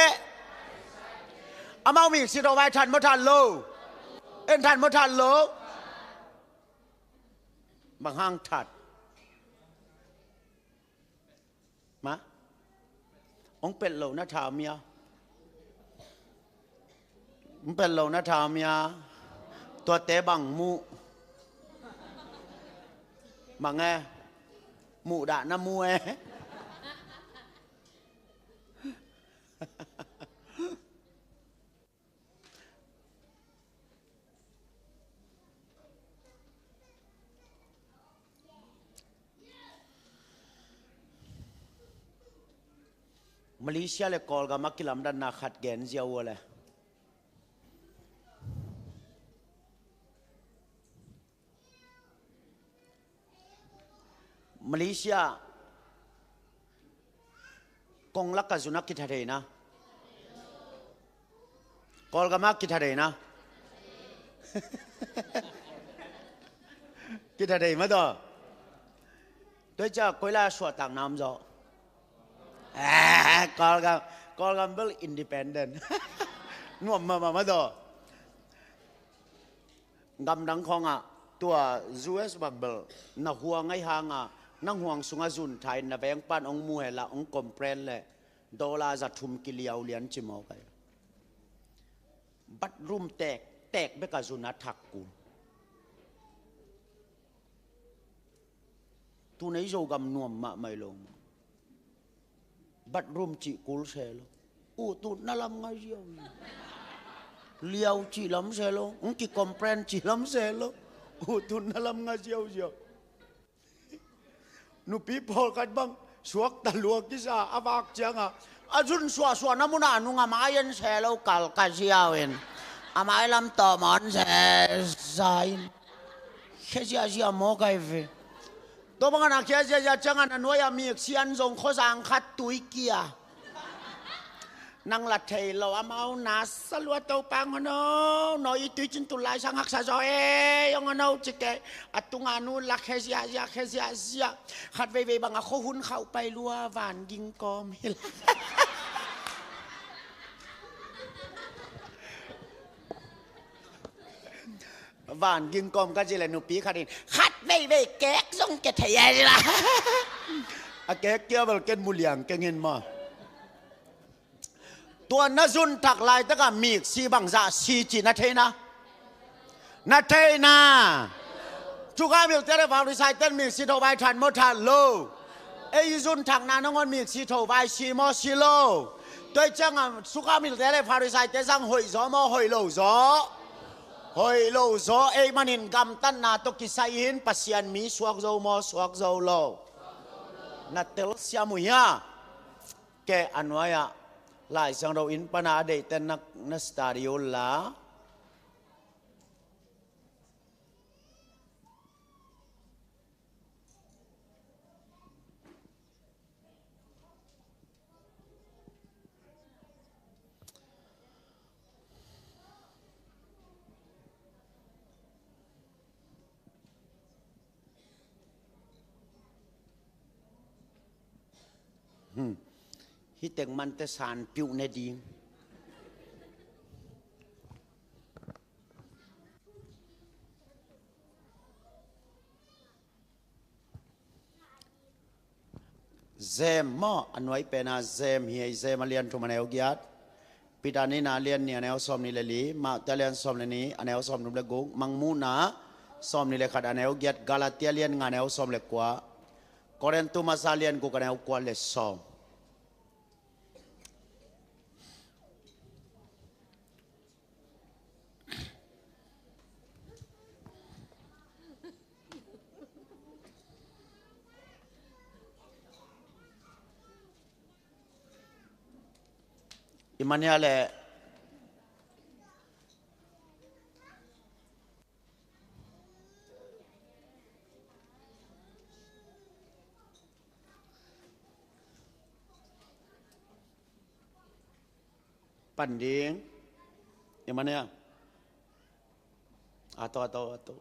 amau mik si tawh vai that maw, that lo? En that maw, that lo? Bang hang that? Ma? Hong pelh loh na tha om hia? Hong pelh loh na tha om hia? Tuate bang muh? Bang e? Muh dah na mu e? Malaysia le Kawlgam a kilamdanna khat gen ziau uh leh. Malaysia kong lak a zun a kithatheina. Kawlgam a kithatheina. Kithathei mah tawh. Tua hi ciang koi lai a suahtakna om zaw? Eh, Kawlgam, Kawlgam bel independent. Nuam mahmah mah tawh. Gamdang khawngah tua U S bang bel na huang ahi hangah nang huang sungah zun thain na vengpan hong mu hela hong complain leh dollar za thum kiliau lian ci mawk ai. Bathroom tek tek bekah zun a thak kul. Tu nei Zogam nuam mahmah lo maw? Bathroom cih kul se lo. Ututna lam nga ziauziau. Liau cih lam se lo. Hong ki complain cih lam se lo. Ututna lam nga ziauziau. Nupi pawlkhat bang suakta lua kisa a vak ciangah a zun suahsuahna munah a nung a mai en se lo kal ka ziau in. A mai lam tawh mawn se sa in. Khia ziahziah mawk ai ve. Tua bangah na khia ziahziah ciangah na nuai-ah mik sian zong khuazang khat tui kia. Nang la thei lo amau na sa lua Topa ngawn o, no i tui cin tun lai sang haksa zaw e, ngawn o ci kei. A tunga nu la khe ziahziah, khe ziahziah. Khat veivei bang a khuahun khauh pai lua van ging kawm hi la. Van ging kawm ka ci le nupi khat in khat veivei kek zong ke thei a ci la. A kek kia bel ken mu liang keng in maw. Tua na zun thak laitakah miksi bangzah si ci na thei na? Na thei na? Sukha milte le Pharisai ten miksi tho vai that maw, that lo? Ei i zun thakna nangawn miksi tho vai si maw, si lo? Tua i ciangah Sukha milte le Pharisai te sang hoih zaw maw, hoih lo zaw? Hoih lo zaw. Ei manin gamtatna tawh kisai in Pasian mi suak zo maw, suak zo lo? Na telsiam uh hia? Ke a nuai-ah Lai Siangtho inn pana a deihten na, na study uh la. Hmm. Hih teng mante san piuh ne ding. Zem maw, a nuai pena Zem hi ei, Zem a lian thum a neu giat. Peter nihna a lian nih a neu sawm nih le li, Mate a lian sawm le nih a neu sawm thum le guk, Mangmuhna sawm nih le khat a neu giat, Galatia lian nga a neu sawm le kua, Korin tu masa lian guk a neu kua le sawm. I mania le pan ding. I mania. Ato, ato, ato.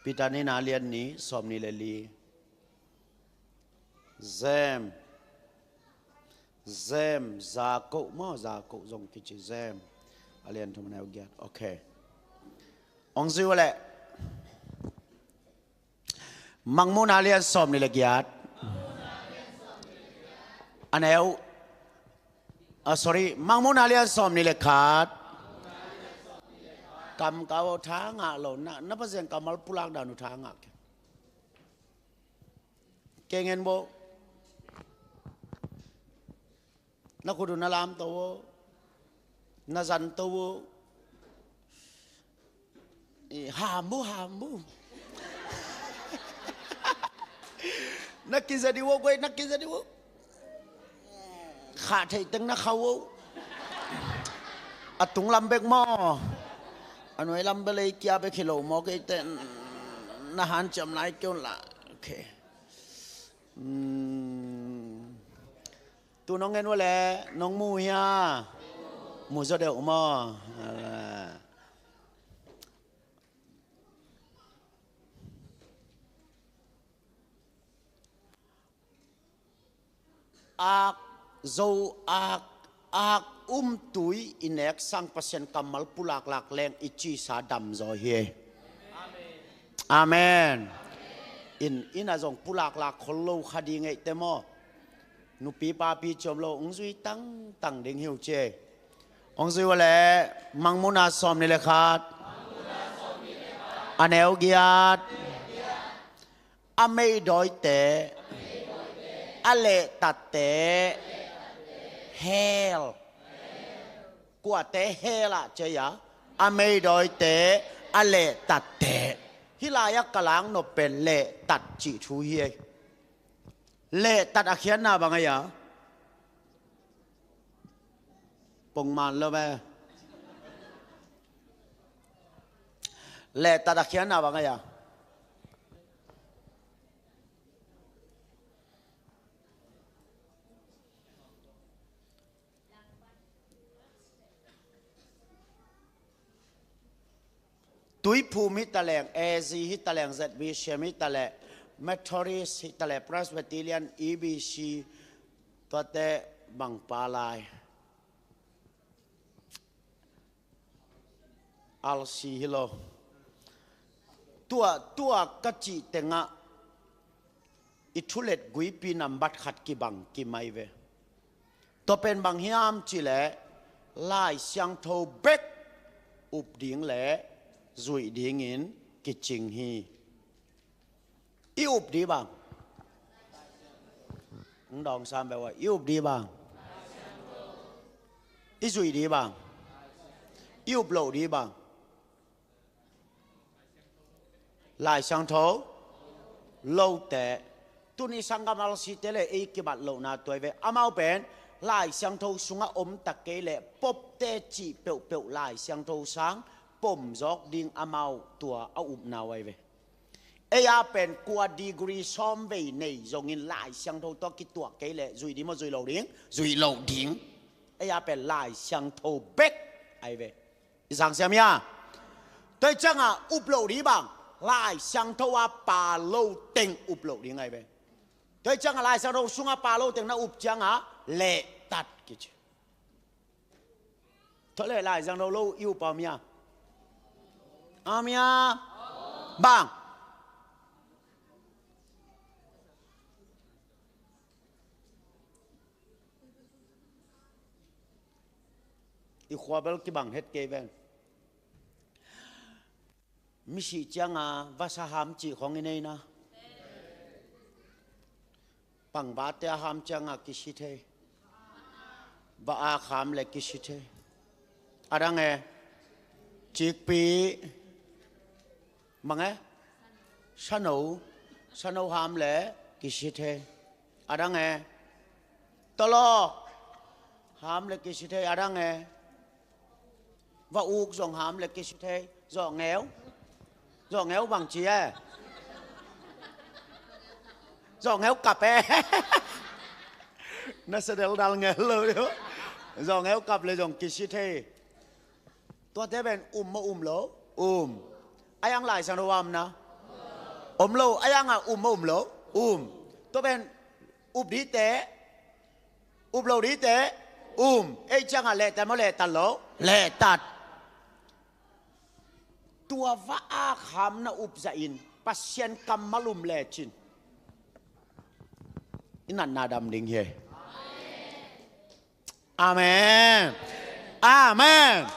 Peter nihna a lian nih sawm nih le li. Zem. Zem, Jakob maw, Jakob zong kici Zem. A lian thum a neu giat. Ok. Ong zui uh leh. Mangmuhna a lian sawm nih le giat. A neu. Ah, sorry, Mangmuhna a lian sawm nih le khat. Kam kau tha ngah lo, na, na Pasian kammal pulak dan uh tha ngah kei. Kei ngen bo. Na khut uh na lamto uh. Na zanto uh. I, ham uh, ham uh. Na kiza dih uh, guai, na kiza dih uh. Khah theih teng na khau uh. A tung lam bek maw. A nuai lam bek lei kia bek hi lo maw, kei te na hanciam lai kei un la. Ok. Hmm. Tu nong ngen uh leh nong mu hia? Mu zaw deuh maw? Alah. Ak zo, ak, ak um tui i nek sang Pasian kammal pulaklak leng i cisa dam zaw hi. Amen. In, inn ah zong pulaklak khol lo kha ding ei te maw? Nupi papi ciam lo ong zui tangtang ding hi uh ci. Ong zui uh leh Mangmuhna sawm nih le khat. A neu giat. A meidawite. A lehtatte. Hell. Kuate hell ah ci a? A meidawite, a lehtatte. Hih lai-ah ka lak nop pen lehtat cih thu hi ei. Lehtat a khiatna bang ei a? Pongman lo ve. Lehtat a khiatna bang ei a? Tuiphum hi taleng, A Z hi taleng, Z B C M hi taleng, Methodist hi taleng, Presbyterian, E B C, tuate bangpa lai. R C hi lo. Tua, tua ka cih tengah i thulet guipi nambat khat kibang kimai ve. Tua pen bang hiam cih leh Lai Siangtho bek up ding le zuih dingin kicing hi. I up ding bang? Hong dawng sam beh ua, i up ding bang? I zuih ding bang? I up loh ding bang? Lai Siangtho lote. Tuni sanggam R C te le ei kibat lohna tua hi ve. Amau pen Lai Siangtho sungah om ta kei leh Pope te cih peuhpeuh Lai Siangtho sang pom zawk ding amau tua a upna uh ahi ve. Ei a pen kua degree sawm vei nei zongin Lai Siangtho tawh kituak kei leh zuih ding maw, zuih lo ding? Zuih lo ding. Ei a pen Lai Siangtho bek ahi ve. I sang siam hia? Tua hi ciangah up loh ding bang? Lai Siangtho a pha lo teng up loh ding ahi ve. Tua hi ciangah Lai Siangtho sungah pha lo teng na up ciangah lehtat kici. Tua leh Lai Siangtho lo i up a om hia? A om hia? Bang? I khua bel kibang het kei ven. Misih cianga vasa ham cih khong i neina. Pangvate a ham cianga kisi thei. Va-ak ham le kisi thei. A dang e. Cikpi. Mang e. Sano. Sano ham le kisi thei. A dang e. Tolok. Ham le kisi thei. A dang e. Va-uk zong ham le kisi thei. Zawhngeu. Zawhngeu bang ci e. Zawhngeu kap e. Na sa deldal ngel lo dih. Zawhngeu kap le zong kisi thei. Tuate pen um maw um lo? Um. A yang Lai Siangtho a om na? Om lo. A yang a um maw um lo? Um. Tua pen up dite, up lo dite, um. Ei cianga lehtat maw lehtat lo? Lehtat. Tua va-ak ham na up zahin Pasian kammal um lecin i natna dam ding hi. Amen. Amen.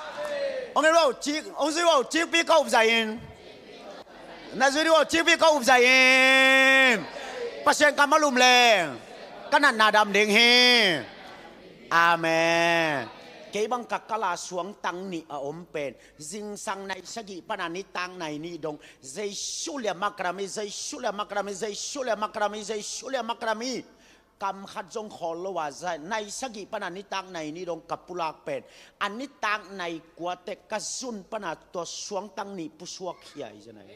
Hong en vo, cik, hong zui vo, cikpi ka up zahin. Na zui dih vo, cikpi ka up zahin. Pasian kammal um leng ka natna dam ding hi. Amen. Kei bang ka kala suangtang nih a om pen zingsang nai sagih pana nitak nai nih dong Jesu liam a ka dam hi, Jesu liam a ka dam hi, Jesu liam a ka dam hi, Jesu liam a ka dam hi. Kam khat zong khawl lo a, nai sagih pana nitak nai nih dong ka pulak pen a nitak nai kuate ka zun pana tua suangtang nih pusuak hi a hi zen a hi.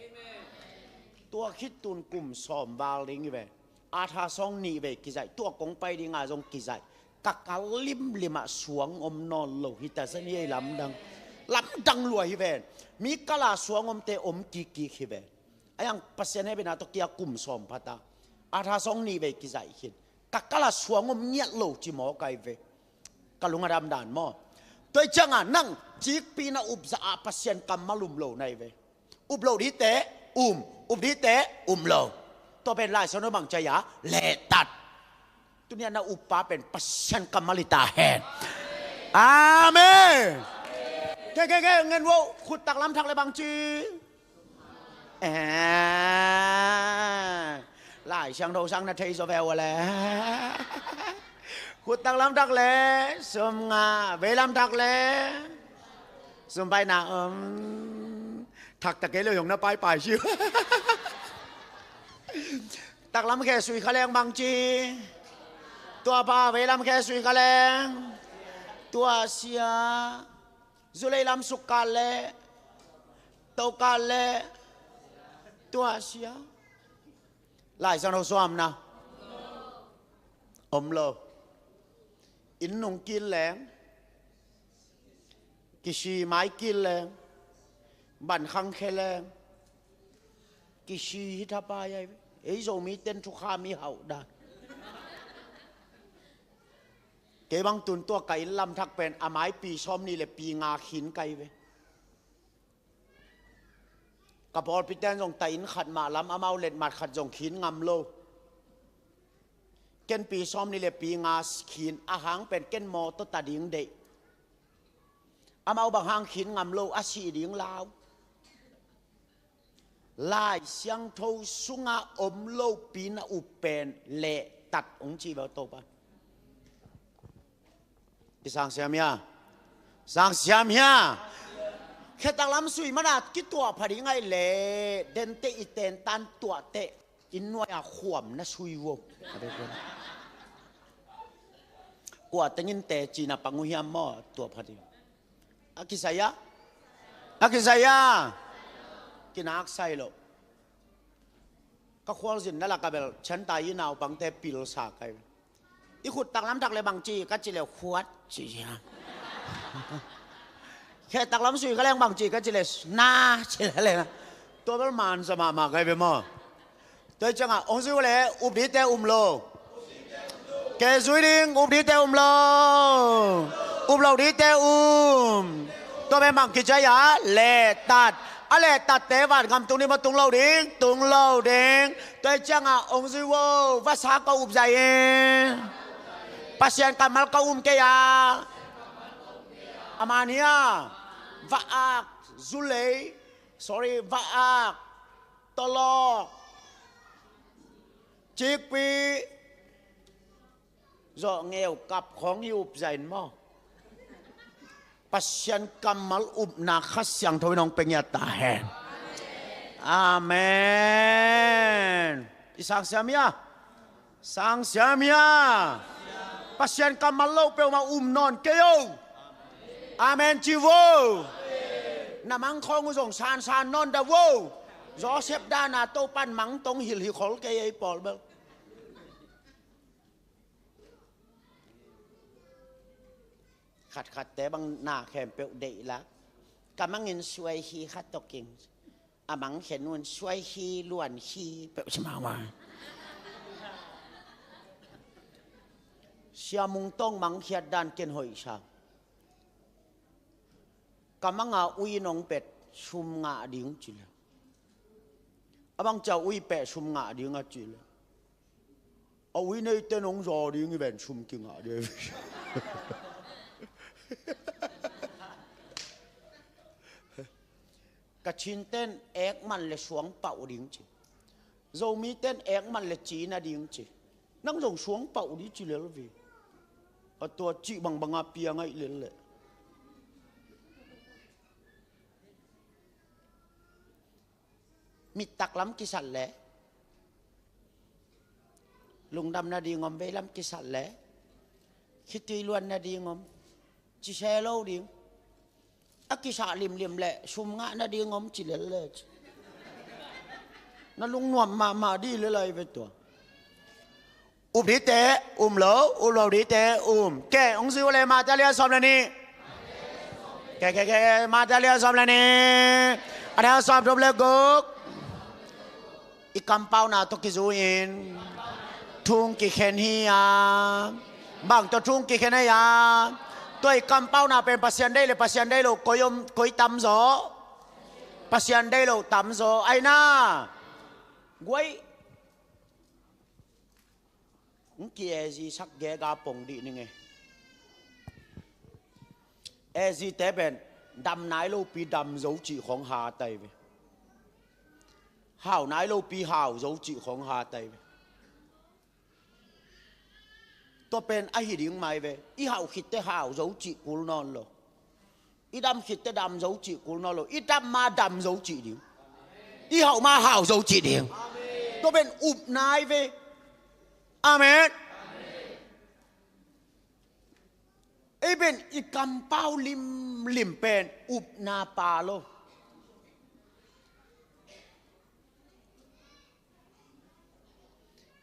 Tua khit tun kum sawm val ding hi ve. A tha sawng nih vei kizaih, tua kong pai dinga zong kizaih. Ka kal limlimah suang om nawn lo hi ta zen hi ei lamdang. Lamdang lua hi ven. Mi kala suang omte om kikkik hi ven. A yang Pasian hehpihna tawh kia kum sawm phata a tha sawng nih vei kizaih khin. Ka kala suang om ngiat lo ci mawk ahi ve. Ka lung a damdan maw? Tua hi cianga nang cikpi na upzah a Pasian kammal um lo na hi ve. Up lo dite um, up dite um lo. Tua pen Lai Siangtho bang ci a, lehtat. Tunia na uppa pen Pasian kammal hi ta hen. Amen. Ke ke ke ngen vo, khut taklam thak le bang ci. Eh, Lai Siangtho sang na thei zaw veu le. Khut taklam thak le sum nga, veilam thak le sum pai na om. Thak ta kei lo zong na paipai siu. Taklam khe sui kha leng bang ci. Tua pa veilam khe sui kha leng. Tua sia. Zulei lam suk kal le, to kal le, tua sia. Lai Siangtho suang om na? Om lo. Inn nung kil leng, kisi mai kil leng, Ban khangkhe leng kisi hi thapai ai ve. Ei Zomite'n thukham i hauh dan. Kei bang tun tua ka inn lam thak pen a mai pi sawmnih le pi nga khin kai ve. Ka pawlpite'n zong ta inn khat mah lam amau letmat khat zong khin ngam lo. Ken pi sawmnih le pi nga khin a hang pen ken mawtaw ta ding deih. Amau bang hang khin ngam lo a sih ding lau. Lai Siangtho sungah om lopi na up pen lehtat hong ci bel Topa. I sang siam hia? Sang siam hia? Khetak lam sui mana kituah pha ding ai le, dente i tentan tuahte inn nuai a khuam na sui vo. Kua tengin teci na pang uh hiam maw, tuah pha ding. A kisai a? A kisai a? Kinak sai lo. Ka khualzin na lak a bel Chantai i naupangte pil sa kai. I khut taklam thak le bang ci ka ci le khuat ci sia. Khe taklam sui ka leng bang ci ka ci le na ci le le na. Tua bel man sa mahmah kai be maw. Tua ciangah hong zui uh le up dite um lo. Ke zui ding, up dite um lo. Up lo dite um. Tua pen bang kici a, lehtat. A lehtatte van gam tung ding maw, tung lo ding, tung lo ding. Tua ciangah hong zui uh, vasa ka up zai in. Pasian kammal ka um kei a. A man hia, va-ak, zulei, sorry, va-ak, tolok, cikpi, zawh ngeu kap khawng i up zai in maw. Pasian kammal upna Kha Siangtho in hong pia ngiat ta hen. Amen. I sang siam hia? Sang siam hia? Pasian kammal lo peuhmah um nawn kei o. Amen ci vo. Na mang khawng uh zong sansan nawn da vo. Joseph dana Topan mang tong hilh hi khol kei ei pawl bel. Khatkhatte bang na khempeuh deih lak. Ka mangin suai hi kha toking. A mang khen un suai hi luan hi peuh si mama. Sia Mung Tawng mang khiat dan ken hoih sa. Ka manga ui nong pet sum ngah ding ci le. A bang cia ui peh sum ngah ding a ci le. A ui neite nong zaw ding i ven sum kingah ding. Kachin ten ek man le suang pauh ding ci. Zomi ten ek man le ci na ding ci. Nang zong suang pauh ding ci lel ve. A tua cih bangbang a pia ngaih lel leh. Mittak lam kisat le, lungdam nading om, veilam kisat le, khitui luan nading om, ci se lo ding. A kisah limlim le sum ngah nading om ci lel le ci. Na lungnuam mahmah dih le lai ve tua. Up dite um lo, up lo dite um. Ke hong zui uh le Matalia sawm le nih. Ke ke ke Matalia sawm le nih. A dang sawm thum le guk. I kampauna tawh kizui-in thung kikhen hi a. Bang tawh thung kikhen hi a? Tua i kampauna pen Pasian deih le Pasian deih lo koi om, koi tamzaw? Pasian deih lo tamzaw. Aina guai. Hong ki-ezisak gega pong dih ning e. Ezite pen dam nai lopi dam zo cih khong ha tai ve. Hau nai lopi hau zo cih khong ha tai ve. Tua pen ahi ding mai ve. I hau khitte hau zo cih kul nawn lo. I dam khitte dam zo cih kul nawn lo. I dam ma dam zo cih ding. I hau ma hau zo cih ding. Tua pen up nai ve. Amen. Ei pen i kampau limlim pen upna pa lo.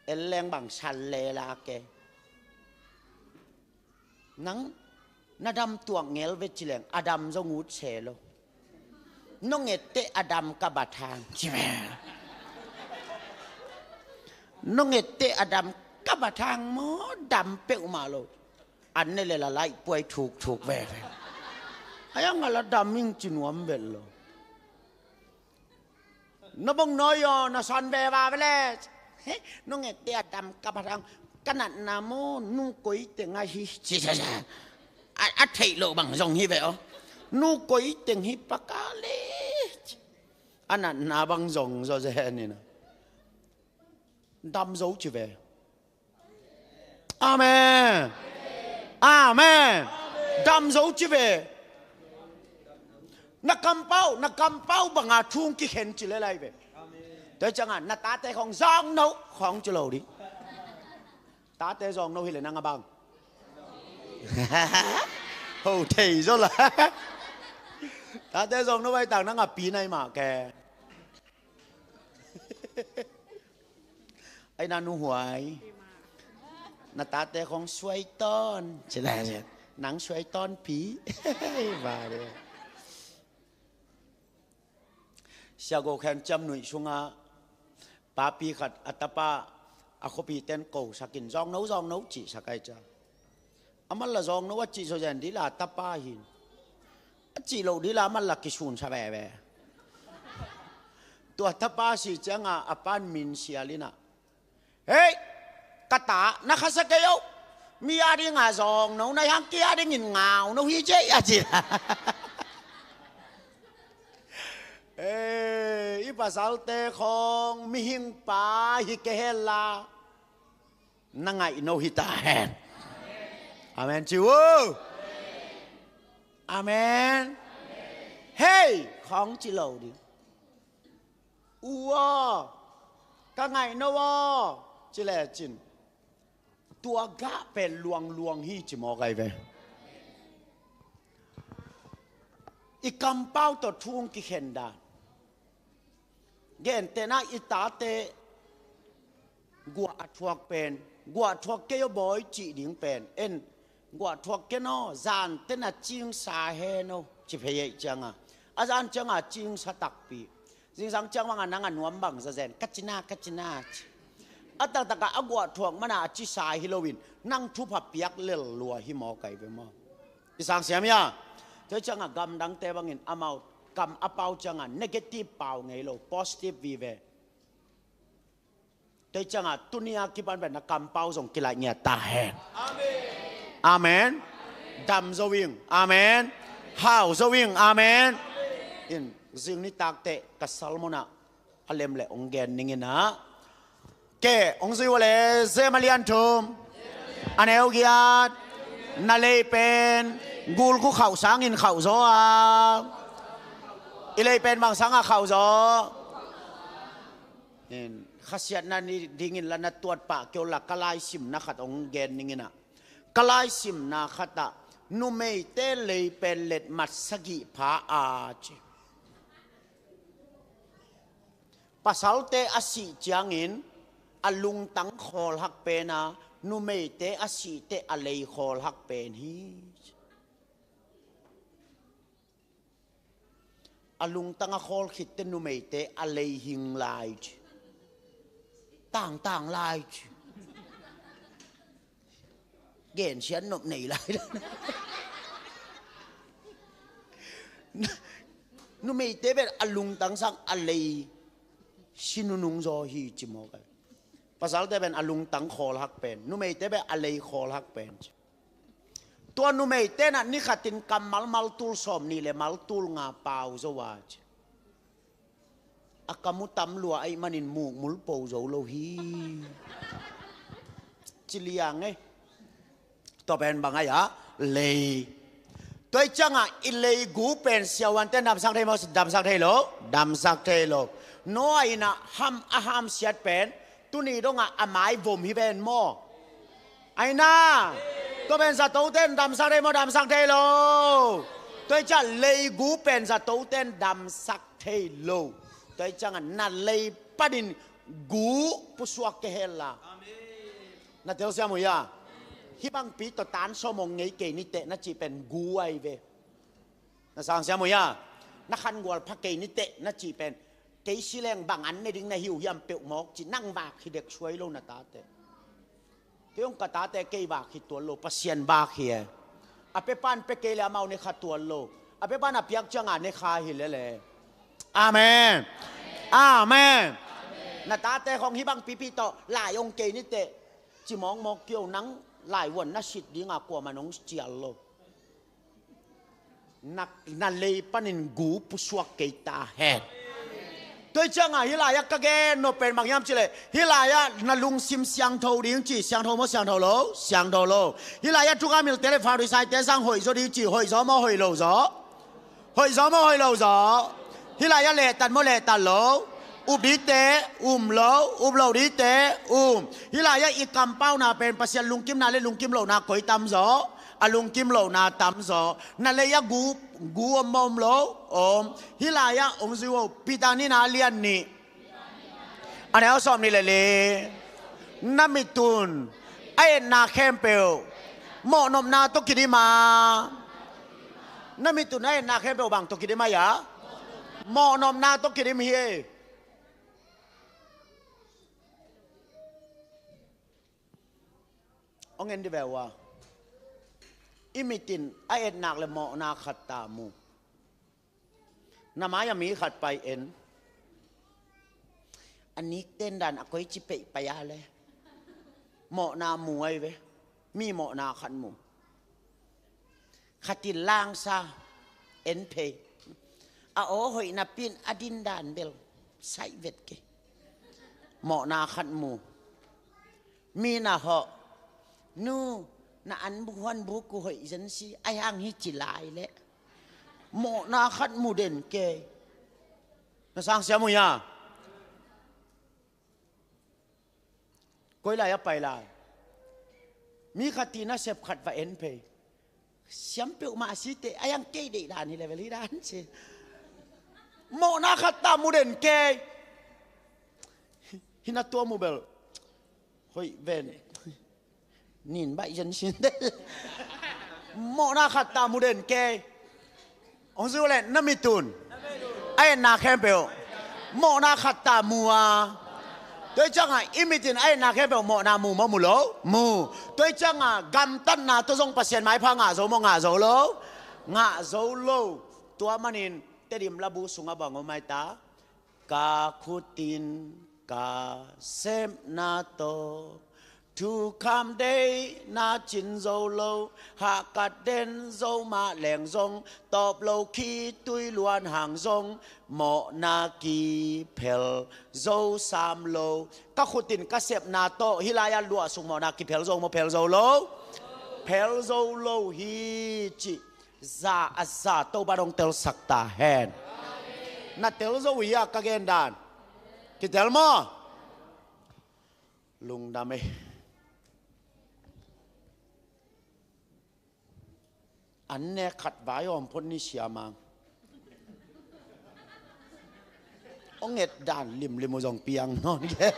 En leng bang san le la ke. Nang na dam tuak ngel ve ci leng a dam zong ut se lo. Nong etteh a dam ka bat hang ci ve. Nong etteh a dam ka bat hang maw, dam peuhmah lo. An ne le la laih puai thukthuk veve. Ai a nga la dam ing ci nuam vet lo. Na bong nawi aw, na san veva vele. He, nong etteh a dam ka bat hang, ka natna maw, nu koi teng ahi ci. A, a theih loh bang zong hi ve aw. Nu koi teng hi paka le. A natna bang zong zaw zen in a dam zo ci ve. Amen. Amen. Dam zo ci ve. Na kampau, na kampau banga thu kikhen ci le lai ve. Tua cianga na tate khong zawngno khong ci lo ding. Tate zawngno hi le nang a bang. Ho thei zaw la. Tate zawngno vai tang nang a pi nai mah ke. Ai na nuhuai. Na tate khong suaitawn ci le. Nang suaitawn pi. Ba de. Sia Go Khen Ciam Nuih sungah papi khat a tapa a khuapi ten ko sakin zawngno zawngno cihsak ai ca. A man la zawngno a cih zaw zen dih la a tapa hin. A cih loh dih la a man la kisun sa veve. Tua tapa si cianga a pan min sial inah. Hei, ka ta na khasa kei oh. Mi a dinga zawngno na hang ki a dingin ngau no hi cei a ci. Ei, i pasalte khong mihing pa hi kehel la. Na ngaih no hi ta hen. Amen ci uh. Amen. Hei, khong ci lo ding. U aw, ka ngaih no aw, ci le cin. Tua gah pen luangluang hi ci mawk ai ve. I kampau tawh thu kikhen dan. Gentehna i tate guah a thuak pen, guah thuak kei aw bawi cih ding pen en, guah thuak ken aw, zan tena cingsa hen aw ci phei ei cianga. A zan cianga cingsa takpi. Zingsang ciang banga nang a nuam bang zazen ka cina, ka cina ci. A taktakah a guah thuak mana a cisa hi loin nang thupha piak lel lua hi mawk ai ve maw? I sang siam ia. Tua cianga gamdangte bangin amau kam a pau cianga negative pau ngei lo, positive vive. Tua cianga tunia kipan pen na kampau zong kilaih ngiat ta hen. Amen. Dam zo ing. Amen. Hau zo ing. Amen. In zing nitakte ka salmona a lem le ong gen ningina. Ke ong zui wale zema lian thum. A neu giat. Na lei pen gul khu khauh sangin khauh zaw a. I lei pen bang sanga khauh zaw. In, khasiatna ni dingin la na tuat pah keu la ka laisimna khat ong gen ningina. Ka laisimna khatah numeite lei pen letmat sagih pha a ci. Pasalte a sih ciangin a lungtang khawl hak pena numeite a sihte a lei khawl hak pen hi. A lungtang a khawl khitte numeite a lei hing lai ci. Tangtang lai ci. Gensiat nop nei lai. Numeite pen a lungtang sang a lei si nunung zaw hi ci mawk ai. Pasalte pen a lungtang khawl hak pen, numeite pen a lei khawl hak pen ci. Tua numeite na nikhatin kam malmal tul sawm nih le mal tul nga pau zo a ci. A kamu tam lua aih manin mukmul po zo lo hi. Ci liang e. Tua pen bang aih a lei. Tua i cianga i lei gu pen siahuante damsak thei maw, damsak thei lo? Damsak thei lo. Noah ina ham a hamsiat pen tuni donga a mai vom hi ven maw? Aina. Tua pen zatoten damsak thei maw, damsak thei lo? Tua i ciang leigu pen zatoten damsak thei lo. Tua i cianga na lei panin gu pusuak kehel la. Na telsiam uh ia. Hih bangpi tawh tan sawm ong ngei kei niteh na cih pen gu ai ve. Na sangsiam uh ia. Na khangual pha kei ni teh na cih pen, kei si leng bang an ne ding na hi uh hiam peuh mawk ci, nang vak hi dek suai lo na tate. Kei hong ka tate kei vak hi tuan lo, Pasian vak hi e. A pepa'n pe kei le amau ne kha tuan lo. A pepa'n a piak cianga ne kha hi lele. Amen. Amen. Na tate khong hih bang pipi tawh lai hong kei ni teh ci mawkmawk kio, nang lai vuan na sit dinga kuaman hong cial lo. Na, na lei panin gu pusuak kei ta hen. Tua hi cianga hih lai-ah ka gen nop pen bang hiam cih leh, hih lai-ah na lungsim siangtho ding ci, siangtho maw siangtho lo? Siangtho lo. Hih lai-ah thugamilte le Pharisaite sang hoih zaw ding ci, hoih zaw maw hoih lo zaw? Hoih zaw maw hoih lo zaw? Hih lai-ah lehtat maw lehtat lo? Up dingte um lo, up lo dingte um. Hih lai-ah i kampauna pen Pasian lungkimna le lungkim lohna koi tam zaw? A lungkim lohna tam zaw. Na lei-ah gu, gu om maw om lo? Om. Hih lai-ah hong zui uh, Peter nihna a lian nih, a neu sawm nih le li. Na mit un a etna khempeuh mawhnopna tawh kidim a. Na mit un a etna khempeuh bang tawh kidim a hia? Mawhnopna tawh kidim hi. Hong en dih ve ua. I mit in a etnak le mawhna khat ta mu. Na mai-ah mi khat pai en. A nikten dan a koici peih pai a le mawhna mu ahi ve. Mi mawhna khat mu. Khat in langsa en phei. A aw hoih napi in a din dan bel saih vet kei. Mawhna khat mu. Mi na hawh, nu, na an bu huan bu ku hoih zen si, a hiang hi ci lai leh mawhna khat mu den kei. Na sang siam uh hia? Koi lai a pai lai? Mi khat in a sep khat va en phei. Siam peuhmah a si teh, a hiang kei deih dan hi level hi dan ci. Mawhna khat ta mu den kei. Hi na tua mu bel hoih ven. Nin baih zen sin. Mawhna khat ta mu den kei. Hong zui uh leh na mit un a etna khempeuh mawhna khat ta mu a. Tua hi cianga i mit in a etna khempeuh mawhna mu maw mu lo? Mu. Tua hi cianga gamtatna tawh zong Pasian maipha ngah zo maw ngah zo lo? Ngah zo lo. Tua manin Tedim labu sungah bang om ai ta? Ka khut in ka sepna tawh thukham deihna cin zo lo, hahkat den zo mah leng zong tawp lo khitui luan hang zong mawhna kiphel zo sam lo. Ka khut in ka sepna tawh hih lai-ah luahsuk mawhna kiphel zo maw phel zo lo? Phel zo lo hi cih za a za Topa dong telsak ta hen. Na tel zo uh hia ka gen dan? Kitel maw? Lungdam ei. An nek khat vai awm phot ni siamang. Hong et dan limlim uh zong piang nawn ke.